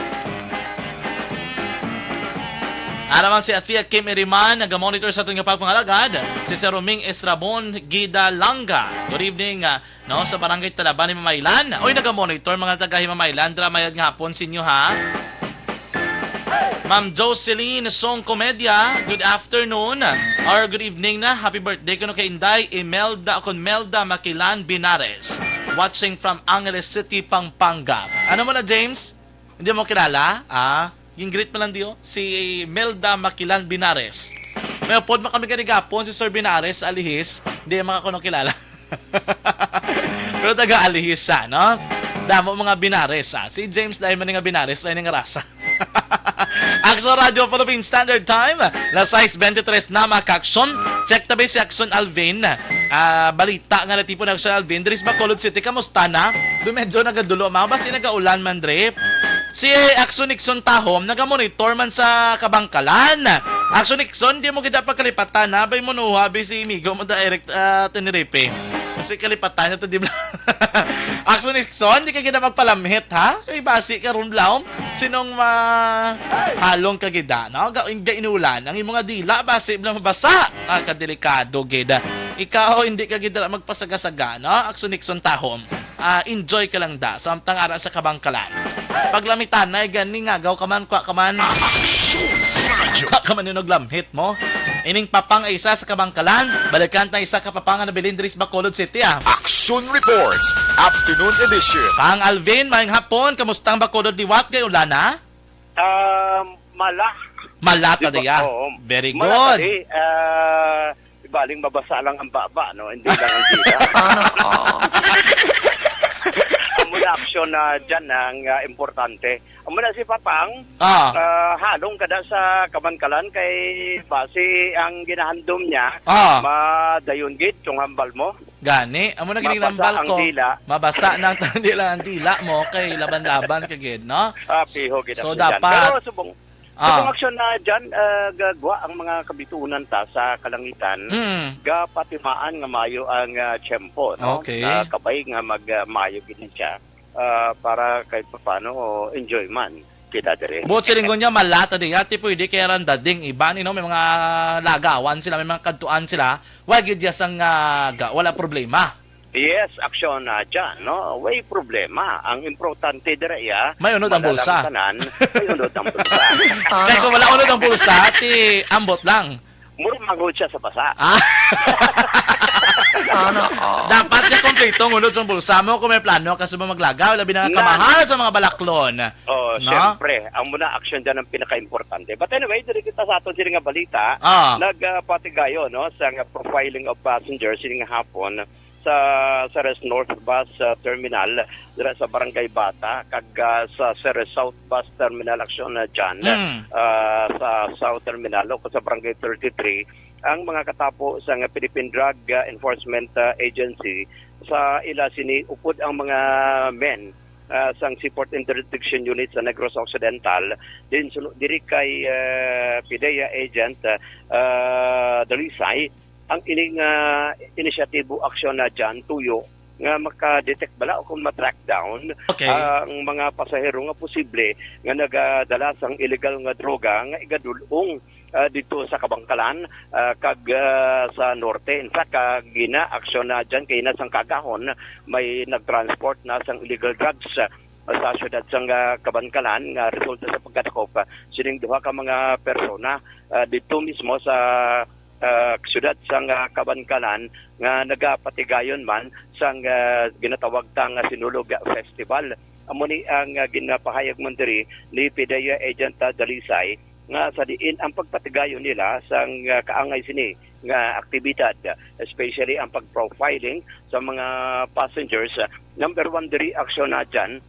Ara man si Athea Kim Iriman, naga-monitor sa aton nga pagpangalagad. Si Sir Roming Estrabon Gida Langa. Good evening, ah, no, sa Barangay Talaban, Himamaylan. Oy, naga-monitor, mga taga Himamaylan. Dira mayad nga hapon sa inyo, ha? Ma'am Jocelyn Song Comedia, good afternoon or good evening na. Happy birthday kuno kay Inday Imelda, kon Melda Makilan Binares. Watching from Angeles City, Pampanga. Ano mo na, James? Hindi mo kilala? Ah, yung greet mo lang diyo, si Melda Makilan Binares. May upod man kami ganigapon, si Sir Binares, alihis. Hindi man ako nung kilala. Pero taga-alihis siya, no? Damo mga Binares, ah. Si James dahil man nga Binares, dahil nga rasa. Action Radio Philippine Standard Time, alas sais bente-tres na, mga ka-action. Check tabi si Action Alvin. Ah, balita nga natipon, Action Alvin. Diri sa Bacolod City, kamusta na? Do medyo nagadulo, mga basi nagaulan man, Drip. Si Action Nixon Tahom, naga-monitor man sa Kabangkalan. Action Nixon, di mo kita pagkalipatan, ha? Bay mo nuha, bay si Migo mo direct, ah, Tenerife. Kasi kalipatan niya to, di ba? Action Nixon, di ka kita magpalamhit, ha? Kay basi karon, Blaom, sinong ma-, halong ka gida, no? Ga-, gainulan, ang imong dila, basi lang mabasa. Ah, kadelikado, gid. Ikaw, hindi ka gid magpasaga-saga, no? Action Nixon Tahom. Ah, enjoy ka lang da, samtang ara sa Kabangkalan. Paglamitanay gani nga, gaw ka man, kwa ka man. Action Radio. Kwa ka man yung naglamhit mo. Ining papang ay isa sa Kabangkalan, balikan ta isa ka papang nga nabilin diri sa Bacolod City, ah. Action Reports, Afternoon Edition. Pang Alvin, maayong hapon. Kamusta ang Bacolod liwat kay ulana? Um, mala. Mala ta Di ba? diya. Oo. Very Mala good. ta di. Ah, Ibaling mabasa lang ang baba, no? Hindi lang ang dila. Sana all. Amo na aksyon na dyan ang, ah, importante. Amo na si Papang, Ah. ah, halong kada sa Kamankalan kay basi ang ginahandom niya, Ah. madayon gid yung hambal mo. Gani, amo na gini Mabasa hambal ang ko. dila. Mabasa na ang dila, ang dila mo kay laban-laban ka gid, no? Ah, piho gid So, ang dyan. dapat Pero subong, Ah. Sa mga aksyon na dyan, ah, gagwa ang mga kabituunan ta sa kalangitan, Mm. gapatimaan nga mayo ang, ah, tiyempo, no? Okay. Ah, kabay nga mag, ah, mayo gid siya, ah, para kay paano enjoy man kita diri. Buot silingon niya, malata di. Ati pwede kaya ran dading iba, you know, may mga lagawan sila, may mga kadtuan sila. Wa gid ya sang, ah, ga-, wala problema. Yes, aksyon na dyan, no? Way problema. Ang importante dira iya, May unod ang bulsa. madalamtanan, may unod ang bulsa. Sana Kaya kung wala unod ang bulsa, ti ambot lang. Mura manghod siya sa basa. Ah. Sana all. Dapat niya kompleto ang unod sa bulsa mo kung may plano ka sa mga maglagaw, labi na nga Nan- kamahal sa mga balaklon. Oh, No? siyempre. Ang muna aksyon dyan ang pinaka-importante. But anyway, diri kita sa aton sini nga balita. Ah. Nagpatigayo, no, sa nga profiling of passengers sini nga hapon. sa Ceres North Bus, ah, Terminal, dira sa Barangay Bata, kag, ah, sa Ceres South Bus Terminal, aksyon na dyan, Mm. ah, sa South Terminal o sa Barangay thirty-three, ang mga katapo sa nga Philippine Drug, ah, Enforcement, ah, Agency. Sa ila sini upod ang mga men, ah, sang Seaport Interdiction Unit sa Negros Occidental, din suno diri kay, ah, PDEA Agent, ah, Dalisay, ang ining, ah, inisyatibo, aksyon na dyan, tuyo nga maka-detect bala o kung ma-track down Okay. ang mga pasahero nga posible nga nagadala sang illegal nga droga nga igadulong, ah, dito sa Kabangkalan, ah, kag, ah, sa norte. In fact, ah, gina-aksyon na dyan kay na sang kagahon may nag-transport na sang illegal drugs, ah, sa siyudad sang, ah, Kabangkalan nga resulta sa pagkadakop, ah, sining duha ka mga persona, ah, dito mismo sa, ah, siyudad sang, ah, Kabangkalan nga nagapatigayon man sang, ah, ginatawag ta nga Sinulog Festival. Amo ni ang, ah, ginapahayag man diri ni PDEA Agent, ah, Dalisay nga sa diin ang pagpatigayon nila sang, ah, kaangay sini nga aktibidad, especially ang pag-profiling sa mga passengers. Number one diri, aksyon na dyan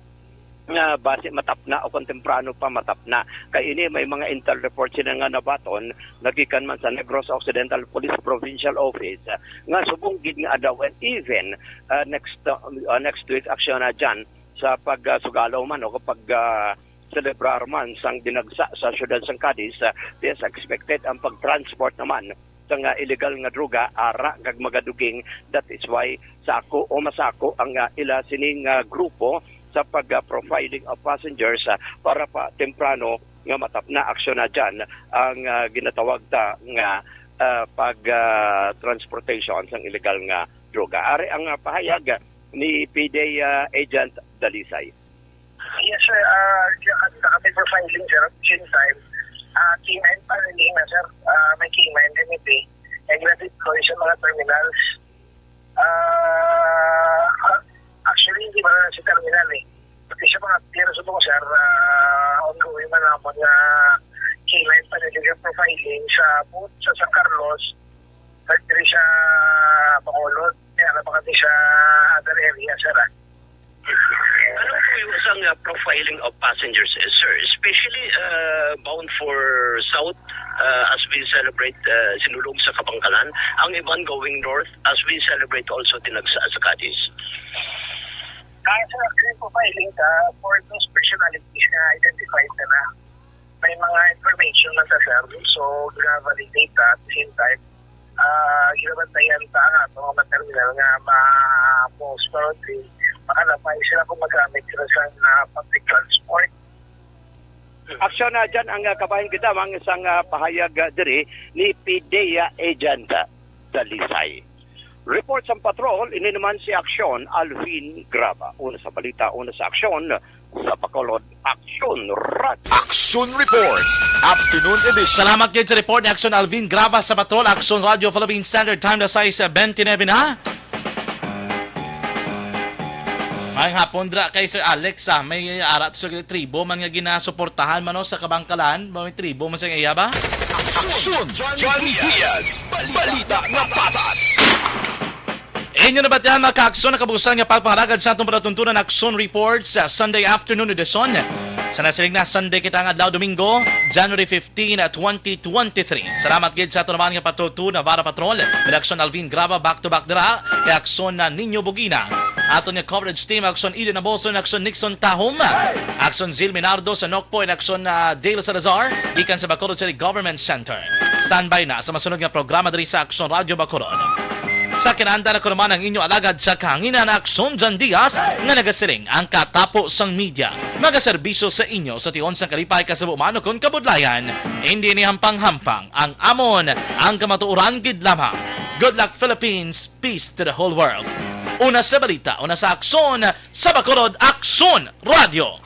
nga basi matapna o kung temprano pa matapna. Kay ini may mga intel report sila nga nabaton nagikan man sa Negros Occidental Police Provincial Office, ah, nga subong gid nga adlaw and even, ah, next, ah, next week, aksyon na dyan sa pag, ah, sugalaw man o pag, ah, celebrar man sang dinagsa sa siyudad sang Cadiz, ah, yes, expected ang pag-transport naman sang, ah, illegal nga droga, ara kag magaduging. That is why sa ako o masako ang, ah, ila sining, ah, grupo sa pag, ah, profiling of passengers, ah, para pa temprano nga matapna, aksyon na dyan ang, ah, ginatawag ta nga, ah, pag, ah, transportation sang illegal nga droga. Ari ang, ah, pahayag ni PDEA Agent Dalisay. Yes, sir. Ah, kaya kami profiling, sir. At the same time, ah, K nine pa rin na, sir. Ah, may K nine din ito eh. And we deploy sa mga terminals. Ah, ah, actually, hindi ba na sa terminal eh. Pati sa mga pier sa mga, sir, ah, ongoing man ang mga K nine pa rin profiling sa both sa San Carlos, pati sa Bacolod. Kaya na ba kami sa other area, sir, ah? Ano po yung isang, uh, profiling of passengers, eh, sir? Especially, uh, bound for south, uh, as we celebrate, uh, Sinulog sa Kabangkalan. Ang iban going north as we celebrate also Tinagsa sa Cadiz. Ah, sir, actually, profiling ka for those personalities na identified ka na. May mga information na sa, sir. So, gina-validate ka at the same time, ah, ginabantayan ta ang ato nga mga terminal nga ma-, most probably, makalabay sila kung magamit sila sa, ah, public transport. Aksyon na dyan ang, ah, kabahin kita, ang isang, ah, pahayag, ah, diri ni PDEA Agent, ah, Dalisay. Report sang patrol, ini naman si Aksyon Alvin Graba. Una sa balita, una sa aksyon, sa Bacolod, Aksyon Radio. Aksyon Reports, Afternoon Edition. Salamat gid sa report ni Aksyon Alvin Graba sa Patrol, Aksyon Radio Philippine Standard Time na sais bente nuebe na. Maayong hapon dira kay Sir Alex, ah. May arat sa tribo man nga ginasuportahan man, no, sa Kabangkalan. May tribo man sa iya ba? Aksyon John Diaz, balita nga patas. Inyo na ba tiyan, mga ka-Aksyon, ang kabuusan nga pagpangalagad sa atong palatuntunan Aksyon Report sa Sunday afternoon edition? Sa nasiling na Sunday kita nga adlaw, Domingo, January fifteen, twenty twenty-three. Salamat gid sa ato naman nga patuto na Vara Patrol, may Aksyon Alvin Graba, back to back dira kay Aksyon na Nino Bugina. Aton nga coverage team, Aksyon Eden Aboso and Aksyon Nixon Tahom, Aksyon Zil Minardo sa Nokpo and Aksyon, ah, Dale Salazar gikan sa Bacolod City Government Center. Standby na sa masunod nga programa diri sa Aksyon Radyo Bacolod. Sa kinanda na ko naman ang inyo alagad sa kahanginan, Aksyon Jan Diaz, nga nagasiling ang katapo sang media magaserbisyo sa inyo sa tion sang kalipay, kasabuman, ukon kabudlayan. Hindi ni hampang-hampang ang amon, ang kamatuoran gid lamang. Good luck, Philippines. Peace to the whole world. Una sa balita, una sa aksyon, sa Bacolod, Aksyon Radyo.